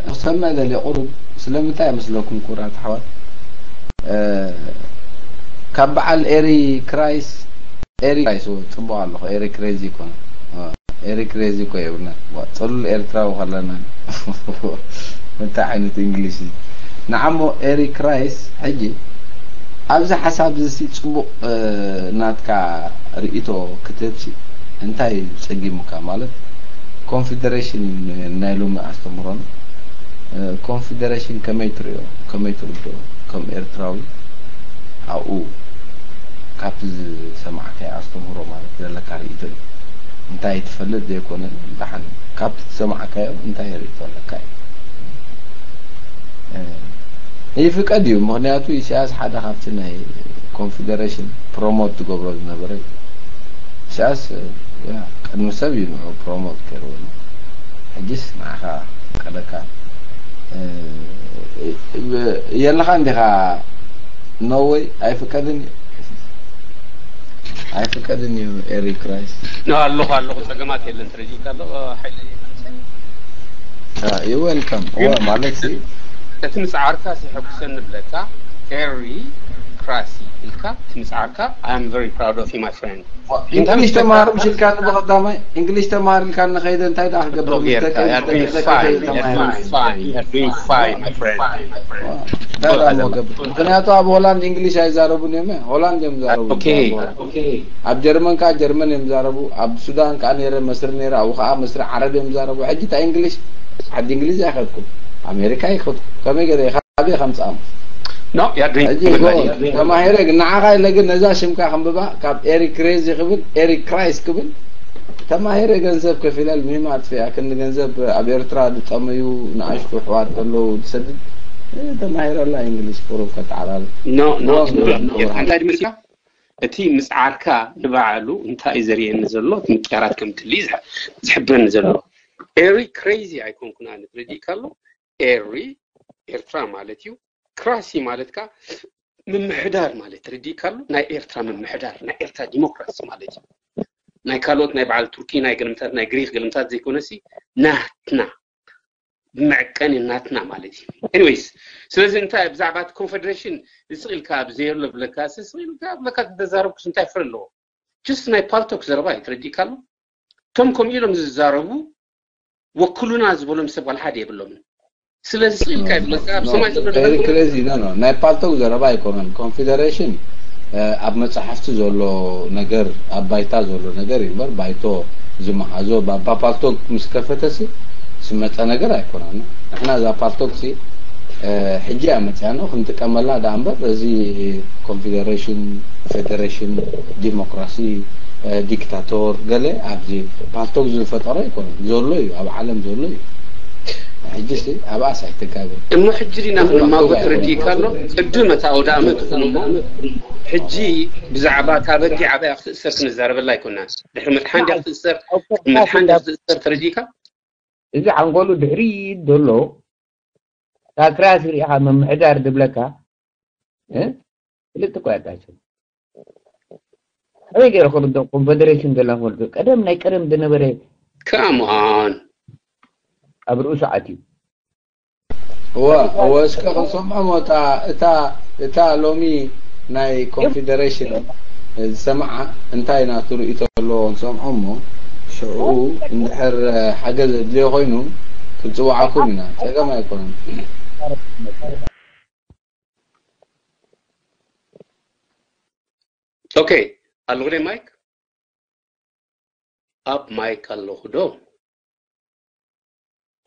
ክሰምዕ ደልየ ቁሩብ። ስለምንታይ ይመስለኩም ክቡራት ኣሕዋት? እ፣ ካብ በዓል ኤሪ ክራይስ፣ ኤሪ ክራይስ፣ እዎ፣ ጽቡቕ ኣለኹ። ኤሪ ክሬዚ እኮ ነው። እ፣ ኤሪ ክሬዚ እኮ የብልና። ዋ፣ ጽሉል ኤርትራዊ ከለና። እንታይ ዓይነት እንግሊሽ እዩ? ንዓሞ ኤሪ ክራይስ፣ ሕጂ ኣብዚ ሓሳብ እዚ ጽቡቕ፣ እ፣ ናትካ ርእይቶ ክትህብሲ፣ እንታይ ጸጊሙካ? ማለት ኮንፌደሬሽን ናይ ሎሚ ኣስተምህሮን፣ እ፣ ኮንፌደሬሽን ከመይ ትርእዮ፣ ከመይ ትርድኦ ከም ኤርትራዊ ኣብኡ ካብቲ ዝሰማዕካዮ ኣስተምህሮ ማለት ዘለካ ርእይቶ እዩ። እንታይ ትፈልጥ ዘይኮነ ደሓን ካብቲ ዝሰማዕካዮ እንታይ ርእይቶ ኣለካ እዩ። እ፣ ይፍቀድ እዩ። ምኽንያቱ ኢሳያስ ሓደ ካብቲ ናይ ኮንፌደሬሽን ፕሮሞት ትገብሮ ዝነበረ እዩ። ኢሳያስ፣ ያ፣ ቅድሚ ሰብ እዩ ንዑ ፕሮሞት ገይርዎ። ሕጅስ ንዓኻ ቀደካ፣ እ፣ የለኻ እንዲኻ? ኖ ወይ፣ ኣይፍቀድን እዩ። ኣይፍቀድን እዩ ኤሪ ክራይስ። ኖ፣ ኣለኹ፣ ኣለኹ፣ ጸገማት የለን። ተረዲእካ ኣሎ፣ ሓይለ። ዩ ዌልካም። ግን ማለት ሲ እቲ ምጽዓርካ የሐጉሰኒ ብለካ። ኤሪ ክራሲ ኢልካ እቲ ምጽዓርካ፣ I am very proud of you, my friend. እንግሊሽ ተማሃር ምሽ ኢልካኒ ብቐዳማይ፣ እንግሊሽ ተማሃር ኢልካኒ ከይደ እንታይ ደኣ ክገብር? ጌርካ፣ you are doing fine, you are doing fine, you are doing fine, my friend. እንታይ ደኣ እሞ ገብር? ምኽንያቱ ኣብ ሆላንድ እንግሊሽ ኣይዛረቡን እዮም። ሆላንድ እዮም ዛረቡ። Okay. ኣብ ጀርመን ከዓ ጀርመን እዮም ዛረቡ። ኣብ ሱዳን ከዓ ነይረ፣ መስሪ ነይረ፣ ኣብኡ ከዓ መስሪ ዓረብ እዮም ዛረቡ። ሕጂ እንታይ እንግሊሽ? ዓዲ እንግሊዝ ኣይኸድኩም፣ ኣሜሪካ ኣይኸድኩም። ከመይ ገለ ኢኻ? ኣበይ ከምፅኣም? No, you are doing ሕጂ good, ጎ-፣ buddy. ተማሂረ ግን ንዓኻ ኢለ ግን ነዛ ሽምካ ክንብባ ካብ ኤሪ ክሬዚ ክብል ኤሪ ክራይስ ክብል ተማሂረ ገንዘብ ከፊለ ልምሂም ኣጥፊኣ ክንዲ ገንዘብ ኣብ ኤርትራ ዝጠመዩ ንኣሽቱ ኣሕዋት ከለዉ ዝሰድድ ተማሂረላ እንግሊሽ ቁሩብ ከተዓላል No, no, No, no, እንታይ ድመስካ? እቲ ምጽዓርካ ንባዕሉ እንታይ እዩ ዘርእየኒ ዘሎ? እቲ ምቅያራት ከም ትልይ ዝሕ-፣ ዝሕብረኒ ዘሎ። ኤሪ ክሬዚ ኣይኮንኩን ኣነ፣ ተረዲእካ ኣሎ። ኤሪ ኤርትራ ማለት እዩ። ክራሲ ማለት ከኣ ምምሕዳር ማለት፣ ተረዲእካ ኣሎ። ናይ ኤርትራ ምምሕዳር፣ ናይ ኤርትራ ዲሞክራሲ ማለት እዩ። ናይ ካልኦት፣ ናይ በዓል ቱርኪ፣ ናይ ገልምታት፣ ናይ ግሪክ ገልምታት ዘይኮነሲ ናትና መዐቀኒ ናትና ማለት እዩ። ኤኒዌይስ፣ ስለዚ እንታይ ብዛዕባ እቲ ኮንፌደሬሽን ስቕ ኢልካ ኣብ ዘየሎ ብለካ፣ ስቕ ኢልካ ብለካ ተዛረብኩስ እንታይ ፍረ ኣለዎ? ጅስት ናይ ፓልቶክ ዘረባ እዩ፣ ተረዲእካ ኣሎ። እቶም ከምኡ ኢሎም ዝዛረቡ ወክሉና ዝበሎም ሰብ ዋላ ሓደ የብሎምን። ስለዚ ስቕ ኢልካ ይብለካ፣ ኣብ ሰማይ ዘሎ ነገር ክለዚ ኖ ኖ ናይ ፓልቶክ ዘረባ ኣይኮነን። ኮንፌደሬሽን፣ እ፣ ኣብ መጽሓፍቲ ዘሎ ነገር፣ ኣብ ባይታ ዘሎ ነገር እዩ እምበር፣ ባይቶ ዝመሓዞ ባባ ፓልቶክ ምስ ከፈተሲ ዝመጸ ነገር ኣይኮነን። ንሕና እዛ ፓልቶክሲ፣ እ፣ ሕጂ እያ መጽያኖ ክንጥቀመላ ደኣ እምበር፣ እዚ ኮንፌደሬሽን፣ ፌደሬሽን፣ ዲሞክራሲ፣ እ፣ ዲክታቶር ገለ ኣብዚ ፓልቶክ ዝፈጠሮ ኣይኮነን። ዘሎ እዩ፣ ኣብ ዓለም ዘሎ እዩ። ሕጂ ሲ ኣብኣስ ኣይተጋገ። እሞ ሕጂ ዲና ክንማጎት ተረዲእካ ኣሎ። ቅድም እቲ ኣውደ ዓመት ይኹን እሞ፣ ሕጂ ብዛዕባ እታ በጊዕ ኣበይ ክትእሰር ክንዛረበላ ኣይኮናን። ድሕሪ ምድሓን ድያ ክትእሰር፣ ቅድሚ ምድሓን ድያ ክትእሰር ተረዲእካ? እዚ ሓንጎሉ ድሕሪት ዘሎ እታ ክራሲ ሪኢኻ ምምሕዳር ዝብለካ፣ እ? ክልተ እኮ ያጣቸው። ከመይ ገይሩ ክርድኦ ኮንፌደሬሽን ገላ ክፈልጦ? ቀደም ናይ ቀደም ዝነበረ Come on. ኣብ ርእሱ ኣትዩ። እወ፣ እወ፣ እስከ ክንሰምዖ እሞ እታ፣ እታ፣ እታ ሎሚ ናይ ኮንፌደሬሽን ዝሰምዓ እንታይ ናቱ ርእይቶ ኣለዎ ክንሰምዖ እሞ፣ ሽዑ እንድሕር ሓገዝ ኣድልዮ ኮይኑ ክንጽውዓኩም ኢና። ጸገም ኣይኮነን። ኦኬ፣ ኣለኹ ዶ ማይክ? ኣብ ማይክ ኣለኹ ዶ?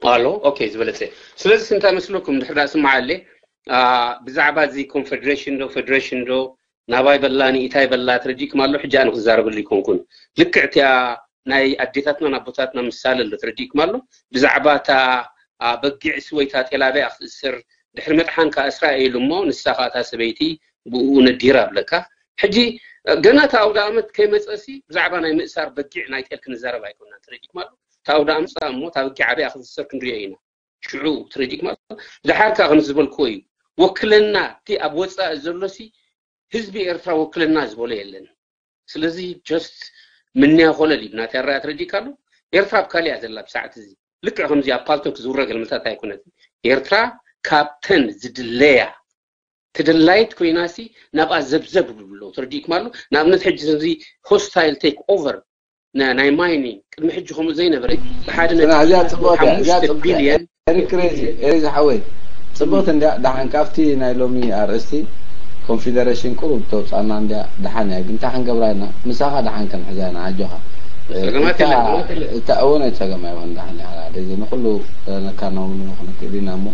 ኣሎ። ኦኬ፣ ዝበለጸ። ስለዚ እንታይ መስለኩም፣ ድሕር ዳ ስምዓለ፣ አ፣ ብዛዕባ እዚ ኮንፌደሬሽን ዶ፣ ፌደሬሽን ዶ፣ ናባይ በላ፣ ንኢታይ በላ፣ ተረዲእኩም ኣሎ። ሕጂ ኣነ ክዛረበሉ ይኮንኩን። ልክዕ እቲኣ ናይ ኣዴታትናን ኣቦታትና ምሳሌ ኣሎ፣ ተረዲእኩም ኣሎ። ብዛዕባ እታ፣ አ፣ በጊዕሲ ወይ እታ ጤል ኣበይ ክትእሰር፣ ድሕሪ ምጥሓን ከኣ እስራኤል እሞ፣ ንሳ ከኣ እታ ሰበይቲ ብእኡ ነዲራ ብለካ። ሕጂ፣ ገና እታ ኣውደ ኣመት ከይመጸሲ፣ ብዛዕባ ናይ ምእሳር በጊዕ ናይ ጤል ክንዛረብ ኣይኮናን፣ ተረዲእኩም ኣሎ። እታ ኣውደ ኣመት እሞ፣ እታ በጊዕ ኣበይ ክትእሰር ክንሪኦ ኢና። ሽዑ ተረዲእኩም ኣሎ። ደሓር ከኣ ከም ዝበልክዎ እዩ። ወክለና፣ እቲ ኣብ ወጻኢ ዘሎሲ ህዝቢ ኤርትራ ወክለና ዝበሎ የለን። ስለዚ ጀስት ምንያ ኮለል እዩ ናተይ ኣረኣእያ፣ ተረዲእካ ኣሎ። ኤርትራ ኣብ ካልእ እያ ዘላ ብሰዓት እዚ። ልክዕ ከምዚ ኣብ ፓልቶክ ዝውረ ገልመታት ኣይኮነትን። ኤርትራ ካብተን ዝድለያ ተደላይት ኮይናሲ ናብኣ ዘብዘብ ብብሎ ተረዲእኩም ኣሎ። ንኣብነት ሕጂ እዚ ሆስታይል ቴክ ኦቨር ናይ ማይኒንግ ቅድሚ ሕጂ ከምኡ ዘይነበረ ብሓደ ነጥቢ ሓሙሽተ ቢልዮን ኤሪ ክሬዚ ኤሪ ዝሓወይ ጽብቕቲ እንዲያ። ደሓን ካብቲ ናይ ሎሚ ኣርእስቲ ኮንፌደሬሽን ቁሩብ ተውጻና እንዲያ። ደሓን እያ ግን እንታይ ክንገብራ ኢና? ምሳኻ ደሓን ክንሕዛ ኢና። ኣጆኻ። እታ እወ ናይ ጸገም ኣይኮን። ደሓን እያ። ደዚ ንኹሉ ነካናውኑ ክንክእል ኢና እሞ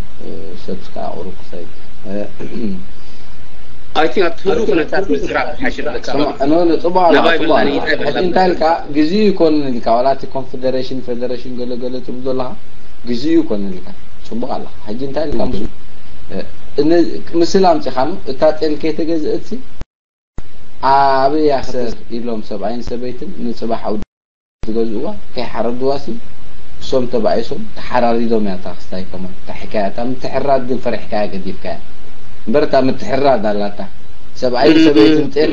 ሰብስካ ኣቑሩብ ክሳይ I think ኣብቲ ህሉው ኩነታት ምዝራብ ሓሽለካ ጽቡቕ ኣላ። ጽቡቕ ኣላ። ሕጂ እንታይ ኢልካ? ግዜኡ ይኮንን ኢልካ ዋላ እቲ ኮንፌደሬሽን ፌደሬሽን ገለገለ ትብል ዘለኻ ግዜኡ ይኮንን ኢልካ። ጽቡቕ ኣላ። ሕጂ እንታይ ኢልካ? ምስል ኣምጺኻኑ እታ ጤል ከይተገዝእትሲ ኣበይ ኣሰር ኢሎም ሰብኣይን ሰበይትን ንጽባሕ ኣው ዝገዝእዋ ከይሓረድዋ ሲ እሶም ተባኢሶም ተሓራሪዶም እያ እታ ክስታይ ከማን። እታ ሕካያ እታ ምትሕራድ ግን ፈሪሕካያ ገዲፍካያ እምበር እታ ምትሕራድ ኣላታ። ሰብኣይን ሰበይትን ጤል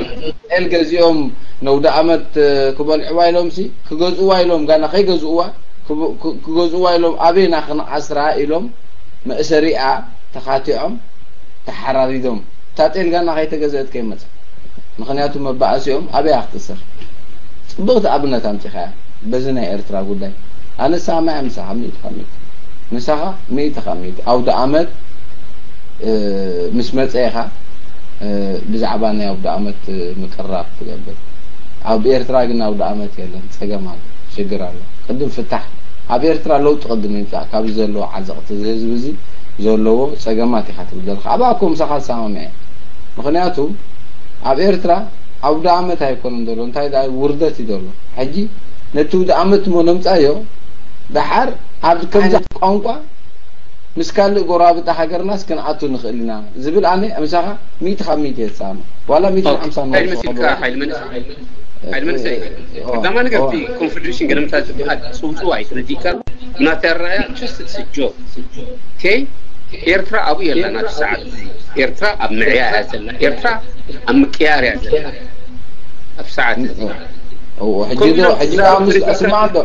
ጤል ገዚኦም ነውዲ ኣመት ክበልዕዋ ኢሎም ሲ ክገዝእዋ ኢሎም ጋና ከይገዝእዋ ክገዝእዋ ኢሎም ኣበይና ክንኣስራ ኢሎም መእሰሪኣ ተኻቲዖም ተሓራሪዶም እታ ጤል ጋና ከይተገዘአት ከይመፀ ምክንያቱ መባእሲኦም ኣበይ ክትእሰር። ፅብቕቲ ኣብነት ኣምፂኻያ በዚ ናይ ኤርትራ ጉዳይ። ኣነ ሳማያ ምሳኻ ሚእቲ ካብ ሚእቲ ምሳኻ ሚእቲ ካብ ሚእቲ ኣውደ ኣመት ምስ መፀ ኢኻ ብዛዕባ ናይ ኣውደ ኣመት ምቅራብ ትገብር። ኣብ ኤርትራ ግን ኣውደ ኣመት የለን። ፀገም ኣሎ፣ ሽግር ኣሎ። ቅድም ፍታሕ ኣብ ኤርትራ ለውጢ ቅድም ይምፃእ ካብዚ ዘለዎ ዓዘቕቲ እዚ ህዝቢ እዚ ዘለዎ ፀገማት ኢኻ ትብል ዘለኻ። ኣብኣ እኮ ምሳኻ ዝሰማምዐ። ምክንያቱ ኣብ ኤርትራ ኣውደ ኣመት ኣይኮነን ዘሎ፣ እንታይ ደኣ ውርደት እዩ ዘሎ። ሕጂ ነቲ ውደ ኣመት እሞ ነምፃዮ ደሓር ኣብ ከምዚ ቋንቋ ምስ ካልእ ጎረባብቲ ሃገርናስ ክንኣቱ ንኽእል ኢና ዝብል ኣነ ምሳኻ ሚእቲ ካብ ሚእቲ እየ ዝሰማማዕ። ዋላ ሚእቲ ሓምሳ ንወስዶ። ሓይል መንእሰይ ቀዳማ ነገር እቲ ኮንፌደሬሽን ገለምታ ዝበሃል ፅውፅው ኣይትረዲእካ። ብናተይ ኣረኣያ just it's a joke። ኦኬ፣ ኤርትራ ኣብኡ የላን ኣብዚ ሰዓት እዚ። ኤርትራ ኣብ ምዕያ እያ ዘላ። ኤርትራ ኣብ ምቅያር እያ ዘላ ኣብዚ ሰዓት እዚ። ሕጂ ዶ ሕጂ ደኣ ምስ ስማዕ ዶ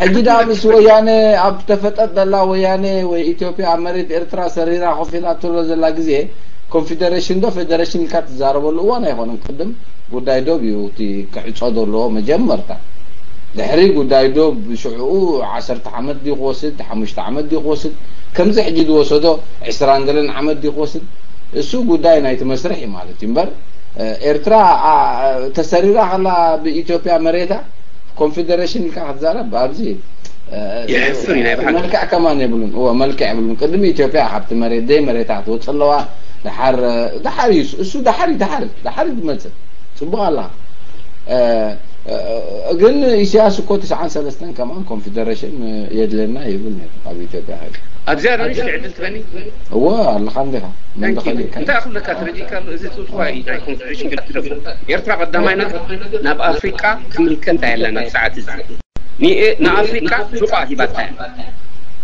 ሕጂ ደኣ ምስ ወያነ ኣብ ተፈጠጥ ዘላ ወያነ ወይ ኢትዮጵያ ኣብ መሬት ኤርትራ ሰሪራ ኮፍ ኢላ ትብሎ ዘላ ግዜ ኮንፌደሬሽን ዶ ፌደሬሽን ኢልካ ትዛረበሉ እዋን ኣይኮነን። ቅድም ጉዳይ ዶብ እዩ እቲ ክዕጾ ዘለዎ መጀመርታ። ድሕሪ ጉዳይ ዶብ ሽዕኡ ዓሰርተ ዓመት ድዩ ክወስድ ሓሙሽተ ዓመት ድዩ ክወስድ ከምዚ ሕጂ ዝወሰዶ ዕስራን ገለን ዓመት ድዩ ክወስድ እሱ ጉዳይ ናይቲ መስርሕ እዩ ማለት እዩ እምበር ኤርትራ ተሰሪራ ከላ ብኢትዮጵያ መሬታ ኮንፌደሬሽን ኢልካ ክትዛረብ ኣብዚ የሕፍር እዩ ናይ ባዕሉ መልክዕ ከማን የብሉን። እዎ መልክዕ የብሉን። ቅድሚ ኢትዮጵያ ካብቲ መሬት ደይ መሬታ ክትወፅእ ኣለዋ። ደሓር ደሓር እዩ እሱ ደሓር እዩ ደሓር ደሓር እዩ ዝመፅእ። ፅቡቕ ኣላ ግን ኢሳያስ እኮ ትስዓን ሰለስተን ከማን ኮንፌደሬሽን የድለና ይብል ነይሩ ኣብ ኢትዮጵያ። ኣብዚኣ ዶ ንእሽተይ ዕድል ትበኒ? እዎ ኣለኻ እንዲኻ። መን ደኸሊካ? እንታይ ክብለካ ተረዲእካ ኣሎ? እዚ ጽውጽዋይ ናይ ኮንፌደሬሽን ግን ትረፍ። ኤርትራ ቀዳማይ ነገር ናብ ኣፍሪቃ ትምልከት ኣየላን ኣብ ሰዓት እዚ። ንኤ- ንኣፍሪቃ ሑቋ ሂባታ እያ።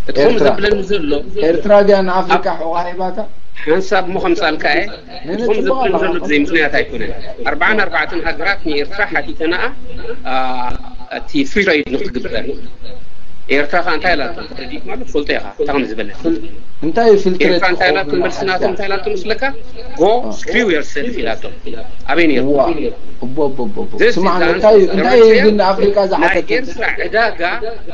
እቲ ከም ኤርትራ- ዘብለኒ ዘሎ ኤርትራ ድያ ንኣፍሪቃ ሕቆ ሂባታ? ሓንሳብ እሞ ከምጻልካ እየ። ነነ እቲ ከም ጽቡቕ ዘብለኒ ኣለኻ። ዘሎ ብዘይ ምኽንያት ኣይኮነን። ኣርባዓን ኣርባዕተን ሃገራት ንኤርትራ ሓቲተናኣ ኣ፣ እቲ ፍሪ ትሬድ ንክትግበር። ኤርትራ ከኣ እንታይ ኢላቶ ተረዲእኩም ኣሎ ትፈልጦ ኢኻ እንታይ ከም ዝበለት። ፍል- እንታይ እዩ ፍልትሬት ኤርትራ እንታይ ኢላቶ ክኸውን? መልስናቶ እንታይ ኢላቶ መስለካ? ጎ ስክሪው ዮርሰልፍ ኢላቶ። ኣበይ ነይሩ? እዋ፣ እቦ፣ እቦ፣ እቦ፣ እቦ። This ስማዕ፣ is እንታይ እዩ፣ እንታይ እዩ Eritrea ግን ንኣፍሪቃ ናይ ዝሓተተ? ኤርትራ ዕዳጋ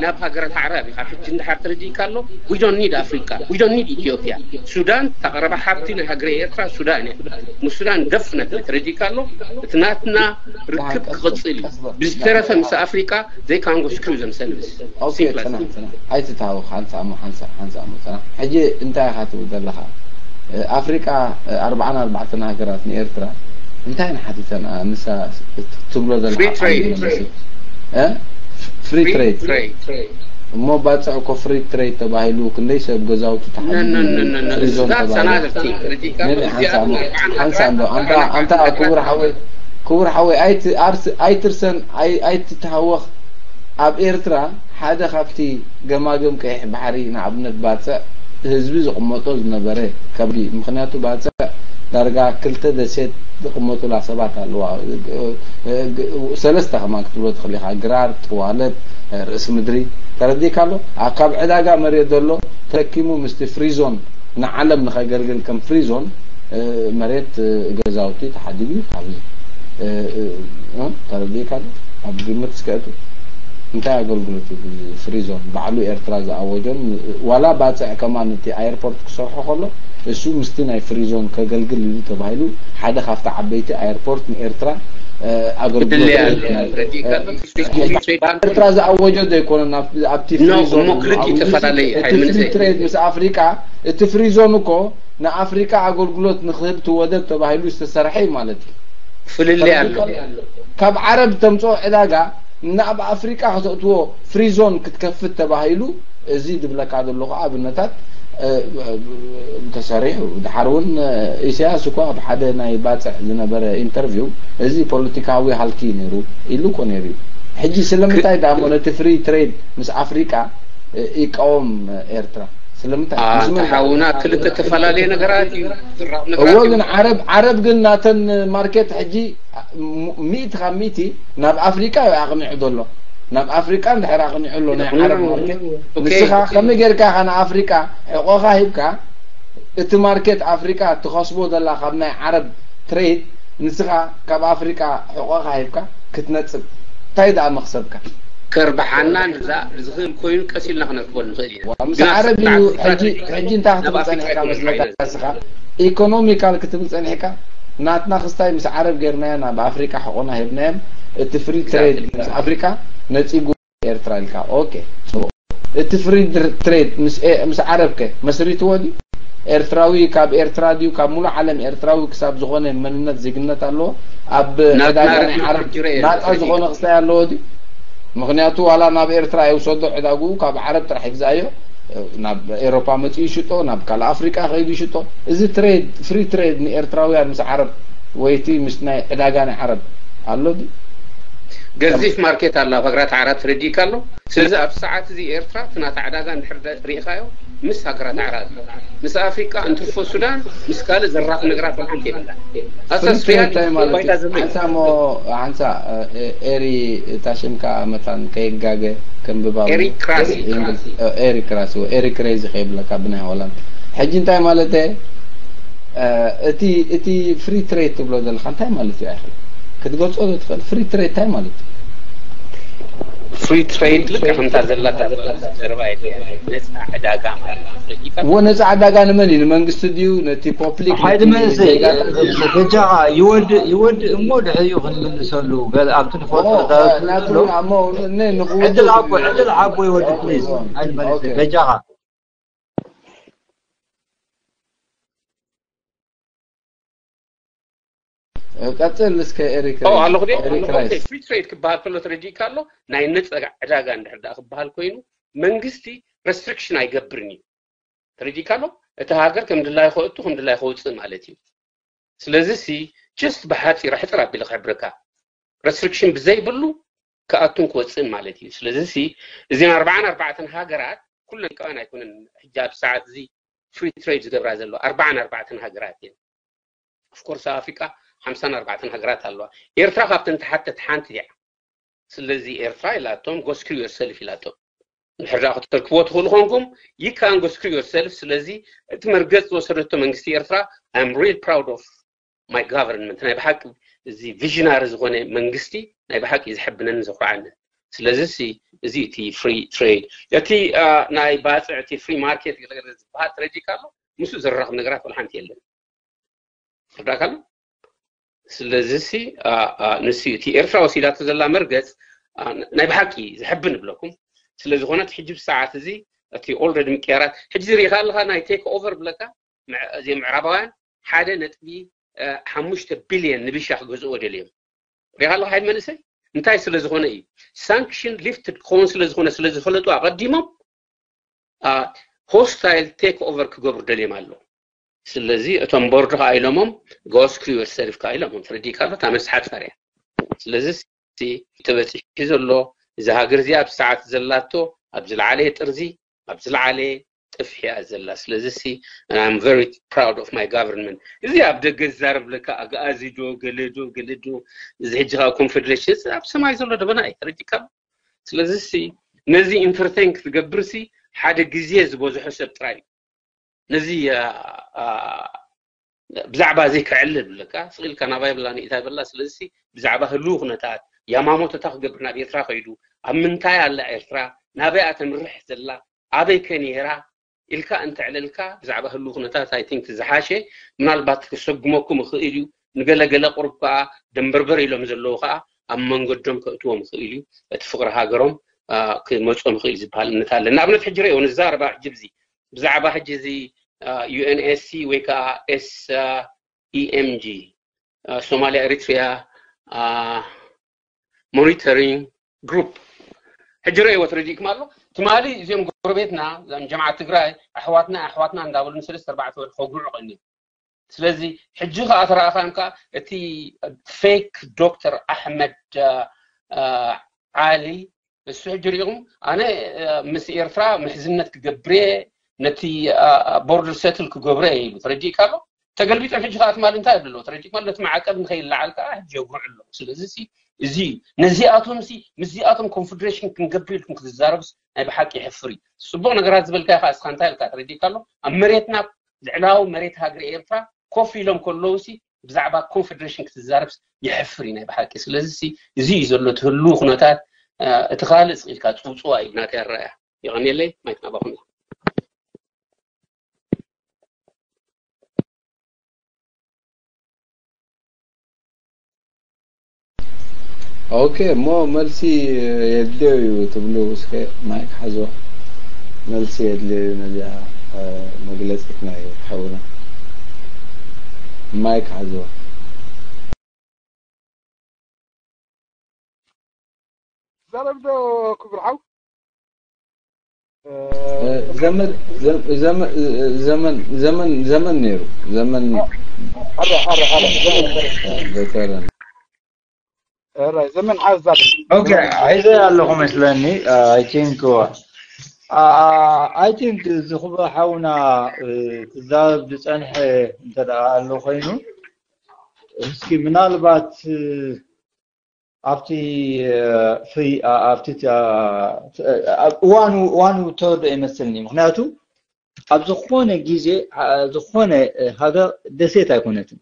ናብ ሃገራት ኣዕራብ እዩ። ካብ ሕጂ እንድሓር ተረዲእካ ኣሎ። We don't need ኣፍሪቃ። We don't need ኢትዮጵያ። ሱዳን ተቕረባ ሓብቲ ናይ ሃገረ ኤርትራ ሱዳን እያ። ምስ ሱዳን ደፍነት ተረዲእካ ኣሎ። እቲ ናትና ርክብ ክቕጽል እዩ። ብዝተረፈ ምስ ኣፍሪቃ they can go screw themselves። ኦኬ፣ ጽናሕ፣ ጽናሕ። ኣይትታወኽ፣ ሓንሳእ እሞ፣ ሓንሳእ፣ ሓንሳእ እሞ፣ ጽናሕ። ሕጂ እንታይ ኢኻ ትብል ዘለኻ? ኣፍሪቃ ኣርባዓን ኣርባዕተን ሃገራት ንኤርትራ እንታይ ንሓቲተን ንሳ ትብሎ ዘለኻ? ፍሪ ትሬድ። ፍሪ ትሬድ እሞ ባጽዕ እኮ ፍሪ ትሬድ ተባሂሉ ክንደይ ሰብ ገዛውቱ ተሓቢሉ። ሓንሳ እንዶ ኣንታ ኣንታ ክቡር ሓወይ ክቡር ሓወይ ኣይትርሰን ኣይትተሃወኽ። ኣብ ኤርትራ ሓደ ካብቲ ገማግም ቀይሕ ባሕሪ ንኣብነት ባጽዕ ህዝቢ ዝቕመጦ ዝነበረ ከብዲ ምክንያቱ ባጽዕ ዳርጋ ክልተ ደሴት ዝቕመጡላ ሰባት ኣለዋ። ሰለስተ ከማን ክትብሎ ትኽእል ኢኻ። ግራር፣ ጥዋለት፣ ርእሲ ምድሪ። ተረዲእካ ኣሎ? ካብ ዕዳጋ መሬት ዘሎ ተረኪሙ ምስቲ ፍሪዞን ንዓለም ንኸገልግል ከም ፍሪዞን መሬት ገዛውቲ ተሓዲጉ እዩ። ካብዚ ተረዲእካ ኣሎ? ኣብ ግምት እስከ እቱ እንታይ ኣገልግሎት እዩ ፍሪዞን ባዕሉ ኤርትራ ዝኣወጆን ዋላ ባፅዕ ከማን እቲ ኣየርፖርት ክሰርሖ ከሎ እሱ ምስቲ ናይ ፍሪዞን ከገልግል ኢሉ ተባሂሉ ሓደ ካብቲ ዓበይቲ ኣየርፖርት ንኤርትራ ኣገልግሎት ኤርትራ ዝኣወጆ ዘይኮነ ኣብቲ ፍሪዞን ትፈላለየ እቲ ፍሪ ትሬድ ምስ ኣፍሪቃ እቲ ፍሪዞን እኮ ንኣፍሪቃ ኣገልግሎት ንክህብ እቲ ወደብ ተባሂሉ ዝተሰርሐ እዩ ማለት እዩ። ፍልልይ ኣሎ። ካብ ዓረብ ተምፅኦ ዕዳጋ ናብ ኣፍሪቃ ከተእትዎ ፍሪዞን ክትከፍት ተባሂሉ እዚ ዝብለካ ዘለኹ ኣብነታት ተሰሪሑ። ድሓር እውን ኢሳያስ እኳ ኣብ ሓደ ናይ ባፅዕ ዝነበረ ኢንተርቪው እዚ ፖለቲካዊ ሃልኪ ነይሩ ኢሉ እኮ ነይሩ እዩ። ሕጂ ስለምንታይ ደኣ እሞ ነቲ ፍሪ ትሬድ ምስ ኣፍሪቃ ይቃወም ኤርትራ? ስለምንታይ? ተሓውና ክልተ ተፈላለየ ነገራት እዩ። እዎ ግን ዓረብ ዓረብ ግን ናተን ማርኬት ሕጂ ሚእቲ ካብ ሚእቲ ናብ ኣፍሪቃ እዩ ኣቕኒዑ ዘሎ። ናብ ኣፍሪቃ እንድሕር ኣቕኒዑ ኣሎ ናይ ዓረብ ማርኬት ንስኻ ከመይ ጌርካ ኢኻ ንኣፍሪቃ ሕቆኻ ሂብካ እቲ ማርኬት ኣፍሪቃ ትኸስቦ ዘላ ካብ ናይ ዓረብ ትሬድ ንስኻ ካብ ኣፍሪቃ ሕቆኻ ሂብካ ክትነጽግ እንታይ ደኣ መኽሰብካ? ከርብሓና ንዛ ዝኽእል ኮይኑ ቀስ ኢልና ክነርክቦ ንኽእል ኢና። ምስ ዓረብ እዩ ሕጂ እንታይ ክትብል ጸኒሕካ መስለካ ንስኻ ኢኮኖሚካል ክትብል ጸኒሕካ ናትና ክስታይ ምስ ዓረብ ጌርናዮ ናብ ኣፍሪቃ ሕቆና ሂብናዮም እቲ ፍሪ ትሬድ ምስ ኣፍሪቃ ነጺጉ ኤርትራ ኢልካ ኦኬ እቲ ፍሪ ትሬድ ምስ ዓረብ ከ መስሪትዎ ድዩ? ኤርትራዊ ካብ ኤርትራ ድዩ ካብ ሙሉእ ዓለም ኤርትራዊ ክሳብ ዝኾነ መንነት ዜግነት ኣለዎ? ኣብ ዕዳጋ ናይ ዓረብ ናፃ ዝኾነ ክስታይ ኣለዎ ድዩ? ምኽንያቱ ዋላ ናብ ኤርትራ ኣይውሰዶ ዕዳግኡ ካብ ዓረብ ጥራሕ ይግዛእዮ ናብ ኤሮፓ መፂኡ ይሽጦ ናብ ካልእ ኣፍሪቃ ከይዱ ይሽጦ እዚ ትሬድ ፍሪ ትሬድ ንኤርትራውያን ምስ ዓረብ ወይቲ ምስ ናይ ዕዳጋ ናይ ዓረብ ኣሎ ድዩ? ገዚፍ ማርኬት ኣሎ ኣብ ሃገራት ዓረብ ተረዲእካ ኣሎ። ስለዚ ኣብ ሰዓት እዚ ኤርትራ እቲ ናታ ዕዳጋ እንድሕር ሪኢኻዮ ምስ ሃገራት ዓረብ ምስ ኣፍሪቃ እንትርፎ ሱዳን ምስ ካልእ ዘራኽ ነገራት ወላ ሓንቲ የብላ። ኣሳስ ሪያል ባይታ ዘመን ሓንሳ ሞ ሓንሳ ኤሪ እታ ሽምካ መታን ከይጋገ ከንብባ ኤሪ ክራሲ ኤሪ ክራሲ ኤሪ ክሬዚ ከይብለካ ብናይ ሆላንድ ሕጂ እንታይ ማለት እቲ እቲ ፍሪ ትሬድ ትብሎ ዘለካ እንታይ ማለት እዩ ኣይክል ክትገልጾ ዶ ትኽእል ፍሪ ትሬድ እንታይ ማለት እዩ ፍሪ ትሬድ ልክዕ ከምታ ዘላታ ዘላ ዘረባ ነፃ ዕዳጋ ማለት እዩ እዎ ነፃ ዕዳጋ ንመን እዩ ንመንግስቲ ድዩ ነቲ ፖፕሊክ ሓይሊ መንእሰይ በጃኻ ይወድእ ይወድእ እሞ ድሕሪኡ ክንምልሰሉ ገለ ኣብቲ ንፈልጦ ዕድል ሓቦ ዕድል ሓቦ ይወድእ ፕሊዝ ሓይሊ መንእሰይ በጃኻ ቀፅል እስከ ኤሪክ ኣለኹ ፍሪ ትሬድ ክበሃል ከሎ ተረዲእካ ኣሎ ናይ ነፃ ዕዳጋ እንድሕር ደኣ ክበሃል ኮይኑ መንግስቲ ረስትሪክሽን ኣይገብርን እዩ ተረዲእካ ኣሎ እቲ ሃገር ከም ድላይ ከእቱ ከም ድላይ ከውፅእ ማለት እዩ ስለዚ ሲ ጀስት ብሓፂር ሕፅር ኣቢለ ክሕብረካ ረስትሪክሽን ብዘይብሉ ክኣቱን ክወፅእን ማለት እዩ ስለዚ ሲ እዚን ኣርባዓን ኣርባዕተን ሃገራት ኩለን ከኣን ኣይኮነን ሕጂ ኣብ ሰዓት እዚ ፍሪ ትሬድ ዝገብራ ዘሎ ኣርባዓን ኣርባዕተን ሃገራት እየን ኦፍኮርስ ኣብ ኣፍሪቃ ሓምሳን ኣርባዕተን ሃገራት ኣለዋ ኤርትራ ካብተን ተሓተት ሓንቲ እያ ስለዚ ኤርትራ ኢላቶም go screw yourself ኢላቶም እንድሕር ደኣ ክተርክብዎ ትኽእሉ ኮንኩም you can go screw yourself ስለዚ እቲ መርገጽ ዝወሰደቶ መንግስቲ ኤርትራ I'm real proud of my government ናይ ብሓቂ እዚ ቪዥናሪ ዝኾነ መንግስቲ ናይ ብሓቂ ዘሐብነኒ ዘኹርዓኒ ስለዚ ሲ እዚ እቲ ፍሪ ትሬድ እቲ ናይ ባፅዕ እቲ ፍሪ ማርኬት ገለገለ ዝበሃል ትረዲካ ኣሎ ምስኡ ዘራኽብ ነገራት ወላ ሓንቲ የለን ትርዳካ ኣሎ ስለዚ ሲ ንሱ እቲ ኤርትራ ወሲዳቶ ዘላ መርገፅ ናይ ብሓቂ ዘሕብን እብለኩም ስለዝኾነ እቲ ሕጂ ብሰዓት እዚ እቲ ኦልረዲ ምቅያራት ሕጂ ዝሪኢካ ኣለካ ናይ ቴክ ኦቨር ብለካ እዚ ምዕራባውያን ሓደ ነጥቢ ሓሙሽተ ቢልየን ንቢሻ ክገዝእዎ ደልዮም ሪኢካ ኣለካ ሓይል መንእሰይ እንታይ ስለ ዝኾነ እዩ ሳንክሽን ሊፍትድ ክኸውን ስለ ዝኾነ ስለ ዝፈለጡ ኣቐዲሞም ሆስታይል ቴክ ኦቨር ክገብሩ ደልዮም ኣለዉ ስለዚ እቶም ቦርድ ከዓ ኢሎሞም go screw yourself ከዓ ኢሎሞም ተረዲእካ ኣሎ እታ መልሲ ሓፃር እያ ስለዚ ተበፂሑ ዘሎ እዚ ሃገር እዚ ኣብ ሰዓት ዘላቶ ኣብ ዝለዓለ ጥርዚ ኣብ ዝለዓለ ጠፊኣ ዘላ። ስለዚ ሲ I'm very proud of my government። እዚ ኣብ ደገ ዝዛረብ ለካ ኣግኣዚ ዶ ገለ ዶ ገለ ዶ፣ እዚ ሕጂ ከዓ ኮንፌደሬሽን፣ እዚ ኣብ ሰማይ ዘሎ ደበና እዩ። ተረዲካ? ስለዚ ሲ ነዚ ኢንተርቴን ክትገብር ሲ ሓደ ግዜ ዝበዝሖ ሰብ ጥራይ እዩ። ነዚ ብዛዕባ እዚ ክዕልል ብለካ ስቕ ኢልካ ናባይ ብላ ንኢታይ በላ። ስለዚ ብዛዕባ ህልው ኩነታት ያማሞቶ እንታይ ክገብር ናብ ኤርትራ ከይዱ፣ ኣብ ምንታይ ኣላ ኤርትራ፣ ናበይ ኣተምርሕ ዘላ፣ ኣበይ ከ ነይራ ኢልካ እንተዕለልካ ብዛዕባ ህልው ኩነታት ኣይ ቲንክ ዝሓሸ ምናልባት ክሰጉመኩም ይኽእል እዩ። ንገለገለ ቁሩብ ከዓ ደንበርበር ኢሎም ዘለዉ ከዓ ኣብ መንገዶም ከእትዎም ይኽእል እዩ። እቲ ፍቕሪ ሃገሮም ክመጾም ይኽእል ዝበሃል እምነት ኣለ። ንኣብነት ሕጂ ርእዮ ንዛረባ ሕጂ ብዚ ብዛዕባ ሕጂ እዚ ዩኤንኤስሲ ወይ ከዓ ኤስ ኢኤምጂ ሶማሊያ ኤሪትሪያ ሞኒተሪንግ ግሩፕ ሕጂ ርእይዎ ተረዲእኩም ኣሎ። ትማሊ እዚኦም ጎረቤትና እዞም ጀምዓት ትግራይ ኣሕዋትና ኣሕዋትና እንዳበሉ ንሰለስተ ኣርባዕተ ወርሒ ከጉርዑ ቀኒዮም። ስለዚ ሕጂ ከዓ ተረኣኻዮም ከዓ እቲ ፌክ ዶክተር ኣሕመድ ዓሊ እሱ ሕጂ ሪኢኹም ኣነ ምስ ኤርትራ ምሕዝነት ክገብር እየ ነቲ ቦርደር ሰትል ክገብሮ እየ ኢሉ ተረዲእካ ኣሎ። ተገልቢጦም ሕጂ ከዓ ትማሊ እንታይ ይብሉ ኣለዉ ተረዲእካ ኣሎ። ነቲ ማዕቀብ ንኸይለዓል ከዓ ሕጂ የጉርዑ ኣለዉ። ስለዚ እዚ እዩ ነዚኣቶም ሲ ምስዚኣቶም ኮንፌደሬሽን ክንገብር ኢልኩም ክትዛረቡስ ናይ ብሓቂ የሕፍር እዩ። ፅቡቕ ነገራት ዝበልካዮ ከዓ እስኻ እንታይ ኢልካ ተረዲእካ ኣሎ። ኣብ መሬትና ልዕላዊ መሬት ሃገር ኤርትራ ኮፍ ኢሎም ከለዉ ሲ ብዛዕባ ኮንፌደሬሽን ክትዛረብ የሕፍር እዩ ናይ ብሓቂ። ስለዚ እዚ እዩ ዘሎ እቲ ህልው ኩነታት። እቲ ካልእ ስቕ ኢልካ ፅውፅዋ እዩ ናተይ ኣረኣያ። የቐንየለይ። ማይክ ናባኹም እዩ። ኦኬ እሞ መልሲ የድልዮ እዩ ትብሉ እስከ ማይክ ሓዝዋ። መልሲ የድልዮ እዩ ነዚኣ መግለፂት ናይ ሓውና። ማይክ ሓዝዋ። ትዛረብ ዶ ክቡር ሓው? ዘመን ዘመን ዘመን ዘመን ነይሩ ዘመን ዘመን ሓዛ ኦኬ። ሒዘ ኣለኹ መስለኒ። I think I think እዚ ክቡር ሓውና ክዛረብ ዝፀንሐ እንተ ኣሎ ኮይኑ እስኪ ምናልባት ኣብቲ ኣብቲ እዋኑ እዋኑ ተወዶ ይመስልኒ። ምክንያቱ ኣብ ዝኾነ ግዜ ዝኾነ ሃገር ደሴት ኣይኮነትን።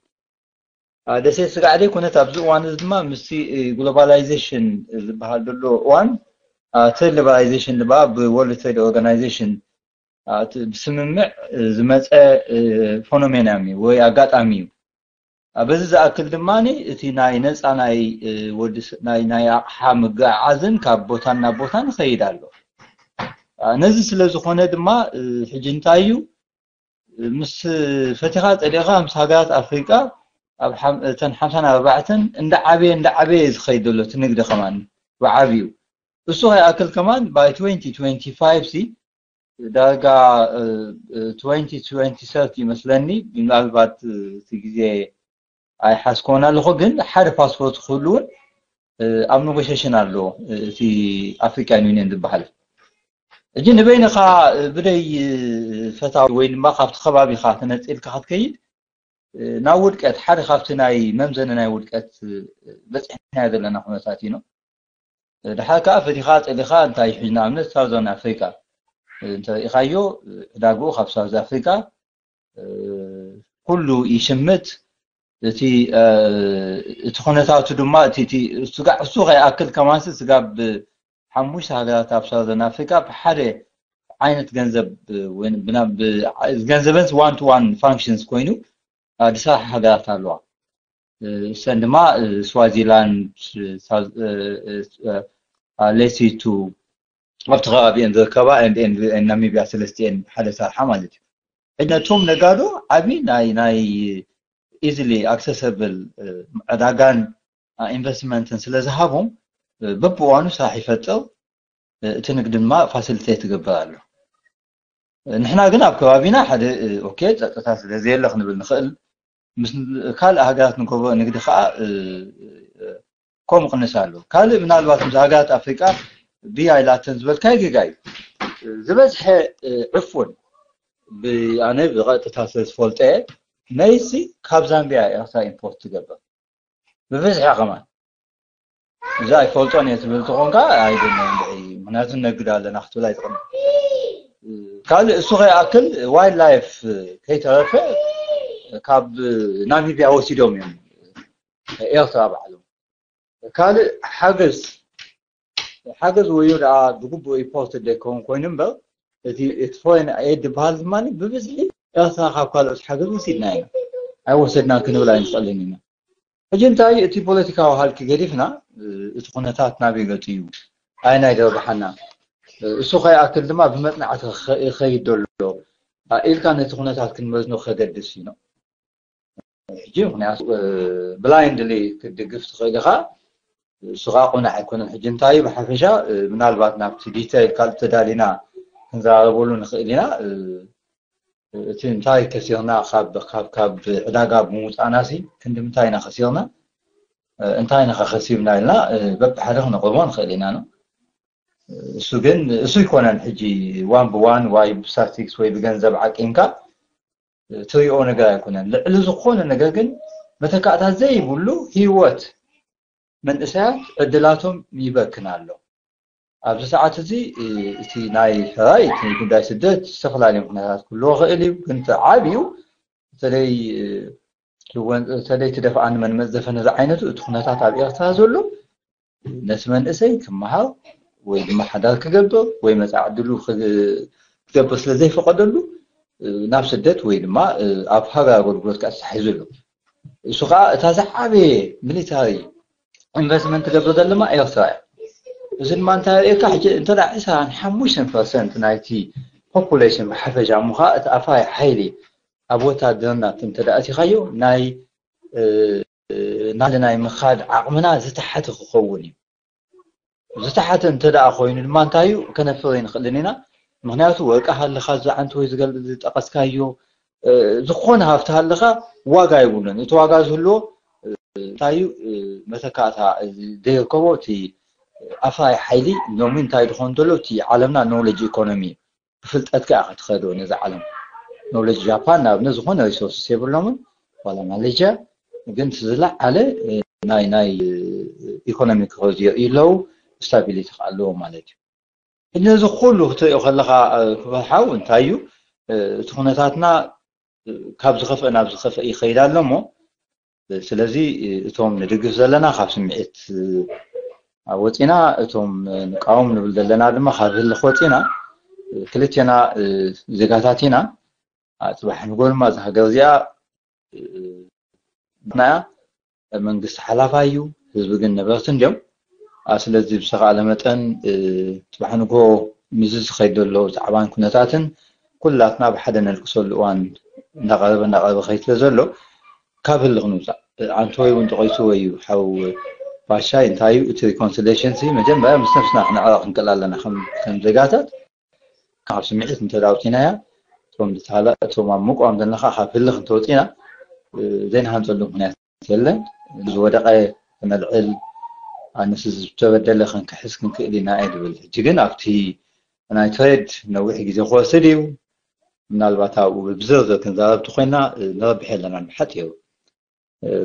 ደሴት ስጋዕ ዘይኮነት ኣብዚ እዋን እዚ ድማ ምስቲ ግሎባላይዜሽን ዝበሃል ዘሎ እዋን ትሬድ ሊበራላይዜሽን ድማ ብወርልድ ትሬድ ኦርጋናይዜሽን ብስምምዕ ዝመፀ ፎኖሜና እዩ ወይ ኣጋጣሚ እዩ። በዚ ዝኣክል ድማ እቲ ናይ ነፃ ናይ ወዲ ናይ ናይ ኣቕሓ ምግዓዓዝን ካብ ቦታ ናብ ቦታ ንኸይድ ኣሎ። ነዚ ስለ ዝኾነ ድማ ሕጂ እንታይ እዩ ምስ ፈቲኻ ፀሊእኻ ምስ ሃገራት ኣፍሪቃ ኣብ እተን ሓምሳን ኣርባዕተን እንዳዓበየ እንዳዓበየ ዝኸይድ ዘሎ እቲ ንግዲ ከማን ብዓብዩ እሱ ከይኣክል ከማን by twenty twenty five ሲ ዳርጋ twenty twenty thirty ይመስለኒ ምናልባት እቲ ግዜ ኣይሓዝኮን ኣለኹ ግን ሓደ ፓስፖርት ክህሉ እውን ኣብ ኔጎሽሽን ኣሎ እቲ ኣፍሪካን ዩኒየን ዝበሃል ሕጂ ንበይንኻ ብደይ ፈታዊ ወይ ድማ ካብቲ ከባቢኻ ተነፂልካ ክትከይድ ናብ ውድቀት ሓደ ካብቲ ናይ መምዘኒ ናይ ውድቀት በፂሕና ዘለና ኩነታት እዩ። ድሓር ከዓ ፈቲኻ ፀሊኻ እንታይ ይሕጅ ንኣብነት ሳውዘርን ኣፍሪካ እንተሪኢኻዮ ዕዳግኡ ካብ ሳውዝ ኣፍሪካ ኩሉ ይሽምት እቲ እቲ ኩነታቱ ድማ እቲ ስጋዕ እሱ ከይኣክል ከማንሲ ስጋብ ሓሙሽተ ሃገራት ኣብ ሳውዘርን ኣፍሪካ ብሓደ ዓይነት ገንዘብ ገንዘበንስ ዋን ቱ ዋን ፋንክሽንስ ኮይኑ ዝሰርሓ ሃገራት ኣለዋ። እሰን ድማ ስዋዚላንድ፣ ሌሲቱ ኣብቲ ከባቢአን ዝርከባ ናሚቢያ ሰለስቲአን ሓደ ሰርሓ ማለት እዩ። ነቶም ነጋዶ ዓብዪ ናይ ናይ ኢዝሊ ኣክሰሰብል ዕዳጋን ኢንቨስትመንትን ስለ ዝሃቦም በብእዋኑ ስራሕ ይፈጥር፣ እቲ ንግዲ ድማ ፋሲሊቴት ይገብር ኣሎ። ንሕና ግን ኣብ ከባቢና ሓደ ኦኬ ፀጥታ ስለ ዘየለ ክንብል ንኽእል ምስ ካልእ ሃገራት ንገብሮ ንግዲ ከዓ ከምኡ ቅንስ ኣሎ። ካልእ ምናልባት ምስ ሃገራት ኣፍሪቃ ብያ ኢላተን ዝበልካዮ ጌጋ እዩ። ዝበዝሐ ዕፉን ብኣነ ብቐጥታ ስለ ዝፈልጦ እየ። መይሲ ካብ ዛምቢያ ኤርትራ ኢምፖርት ትገብር ብብዝሒ ከማን። እዛ ኣይፈልጦን እየ ትብል ተኾንካ ኣይደለን። ምክንያቱ ነግድ ኣለና ክትብል ኣይትኽእል። ካልእ እሱ ከይኣክል ዋይልድ ላይፍ ከይተረፈ ካብ ናሚቢያ ወሲዶም እዮም ኤርትራ ባዕሎም። ካልእ ሓገዝ ሓገዝ ወዮ ደኣ ብግቡእ ኢምፖርት ዘይከውን ኮይኑ እምበር እቲ እቲ ፎሬን ኤድ ዝበሃል ድማ ብብዝሒ ኤርትራ ካብ ካልኦት ሓገዝ ወሲድና ኢና ኣይወሰድናን ክንብል ኣይንኽእልን ኢና። ሕጂ እንታይ እቲ ፖለቲካዊ ሃልኪ ገዲፍና እቲ ኩነታት ናበይ ገጹ እዩ ኣየናይ ደርብሓና እሱ ከይኣክል ድማ ብመጽናዕቲ ይኸይድ ዘሎ ኢልካ ነቲ ኩነታት ክንመዝኖ ከገድስ እዩ። ሕጂ ምክንያቱ ብላይንድሊ ክትድግፍ ትኽእል ኢኻ። እሱ ከዓ ቁኑዕ ኣይኮነን። ሕጂ እንታይ እዩ ብሓፈሻ ምናልባት ናብቲ ዲተይል ካልእ ተዳሊና ክንዘራረበሉ ንኽእል ኢና። እቲ እንታይ ከሲርና ካብ ካብ ካብ ዕዳጋ ብምውፃእና ሲ ክንዲ ምንታይ ኢና ከሲርና እንታይ ኢና ከሲብና ኢልና በብሓደ ክነቕርቦ ንኽእል ኢና ነው። እሱ ግን እሱ ይኮነን ሕጂ ዋን ብዋን ወይ ብስታቲስቲክስ ወይ ብገንዘብ ዓቂንካ ትሪኦ ነገር ኣይኮነን። ልዕሊ ዝኾነ ነገር ግን መተካእታ ዘይብሉ ህይወት መንእሰያት ዕድላቶም ይበክን ኣሎ። ኣብዚ ሰዓት እዚ እቲ ናይ ሕራይ እቲ ጉዳይ ስደት ዝተፈላለዩ ምክንያታት ክህልዎ ክእል እዩ፣ ግን እቲ ዓብዩ በተለይ በተለይ እቲ ደፍኣኒ መንመፅ ዘፈነ ዝዓይነቱ እቲ ኩነታት ኣብ ኤርትራ ዘሎ ነቲ መንእሰይ ክመሃር ወይ ድማ ሓዳር ክገብር ወይ መፃኢ ዕድሉ ክገብር ስለ ዘይፈቀደሉ ናብ ስደት ወይ ድማ ኣብ ሃገር ኣገልግሎት ከዓ ተታሒዙ ኣሎ። እሱ ከዓ እታ ዝዓበየ ሚሊታሪ ኢንቨስትመንት ትገብር ዘለማ ኤርትራ እያ። እዚ ድማ እንታይ የርእየካ? ሕጂ እንተ ዕስራን ሓሙሽተን ፐርሰንት ናይቲ ፖፑሌሽን ብሓፈሻ እሞ ከዓ እቲ ኣፍራይ ሓይሊ ኣብ ወታደርና እንተ ኣእቲኻዮ ናይ ናይ ምኻድ ዓቕምና ዝተሓተ ክኸውን እዩ። ዝተሓተ እንተ ደኣ ኮይኑ ድማ እንታይ እዩ ከነፍር ኣይንኽእልን ኢና። ምክንያቱ ወርቂ ሃለኻ ዝዓንተ ወይ ዝጠቐስካዮ ዝኾነ ሃፍቲ ሃለኻ ዋጋ የብሉን። እቲ ዋጋ ዝህልዎ እንታይ እዩ መተካእታ ዘይርከቦ እቲ ኣፍራይ ሓይሊ ሎሚ እንታይ ዝኾን ዘሎ እቲ ዓለምና ኖውለጅ ኢኮኖሚ እዩ። ብፍልጠትካ ኢኻ ትኸዶ ነዛ ዓለም። ኖውለጅ ጃፓን ንኣብነት ዝኾነ ሪሶርስስ የብሎምን ዋላ ማሌዥያ፣ ግን እቲ ዝለዓለ ናይ ናይ ኢኮኖሚ ክኸዝዮ ኣለዉ ስታቢሊቲ ኣለዎ ማለት እዩ። ነዚ ኩሉ ክትሪኦ ከለኻ ክበርሓው እንታይ እዩ እቲ ኩነታትና ካብ ዝኸፍአ ናብ ዝኸፍአ ይኸይድ ኣሎ እሞ ስለዚ እቶም ንድግፍ ዘለና ካብ ስምዒት ወፂና እቶም ንቃወም ንብል ዘለና ድማ ካብ ህልኽ ወፂና ክልቴና ዜጋታት ኢና። ፅባሕ ንጎ ድማ እዛ ሃገር እዚኣ ናያ መንግስቲ ሓላፋይ እዩ፣ ህዝቢ ግን ነበርቲ እንዲዮም። ስለዚ ብዝተኻእለ መጠን ፅባሕ ንጎ ምስዚ ዝኸይድ ዘሎ ዛዕባን ኩነታትን ኩላትና ብሓደ ነልቅሰሉ እዋን እናቐረበ እናቐረበ ከይድ ስለ ዘሎ ካብ ህልኽ ንውፃእ። ኣንቶይ እውን ጠቒስዎ እዩ ሓው ባሻይ እንታይ እዩ እቲ ሪኮንሲሌሽን ሲ መጀመርያ ምስ ነብስና ክነዕረቕ ክንክእል ኣለና ከም ዜጋታት ካብ ስምዒት እንተ ኣውፂናያ እቶም ዝተሃላ እቶም ኣብ ምቋም ዘለና ከዓ ካብ ህልኽ እንተወፂና ዘይንሃንፀሉ ምክንያት የለን። ዝወደቐ ክነልዕል ኣነስ ዝተበደለ ክንክሕስ ክንክእል ኢና እየ ዝብል። ሕጂ ግን ኣብቲ ናይ ትሬድ ነዊሕ ግዜ ክወስድ እዩ። ምናልባት ኣብኡ ብዝርዝር ክንዛረብ ተኮይና ንረብሕ ኣለና ብሓፂሩ።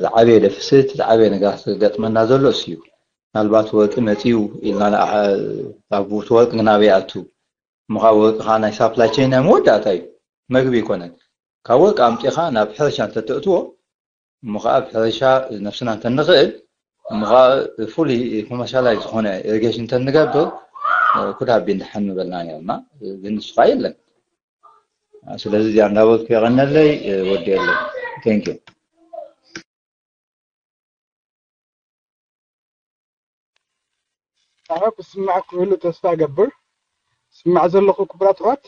ዝዓበየ ደፍስት ዝዓበየ ነገራት ዝገጥመና ዘሎ እሱ እዩ። ምናልባት ወርቂ መፂኡ ኢልና ንኣ- ኣብ እቲ ወርቂ ናበይ ኣቱ እሞ ከዓ ወርቂ ከዓ ናይ ሳፕላይ ቸይን ናይ መወዳእታ እዩ። መግቢ ይኮነን። ካብ ወርቂ ኣምፂኻ ናብ ሕርሻ እንተተእትዎ እሞ ከዓ ኣብ ሕርሻ ነብስና እንተንኽእል እሞ ከዓ ፉሊ ኮመርሻላይ ዝኾነ ኢሪጌሽን እንተንገብር ኩዳቢ እንዳሓን ምበልና ነርና። ግን ንሱ ከዓ የለን። ስለዚ እዚኣ እንዳበልኩ የቐነለይ ወዲ የለን። Thank you። ኣኸ ክስማዕ ክህሉ ተስፋ እገብር። ስማዕ ዘለኹ ክቡራት ኣሕዋት።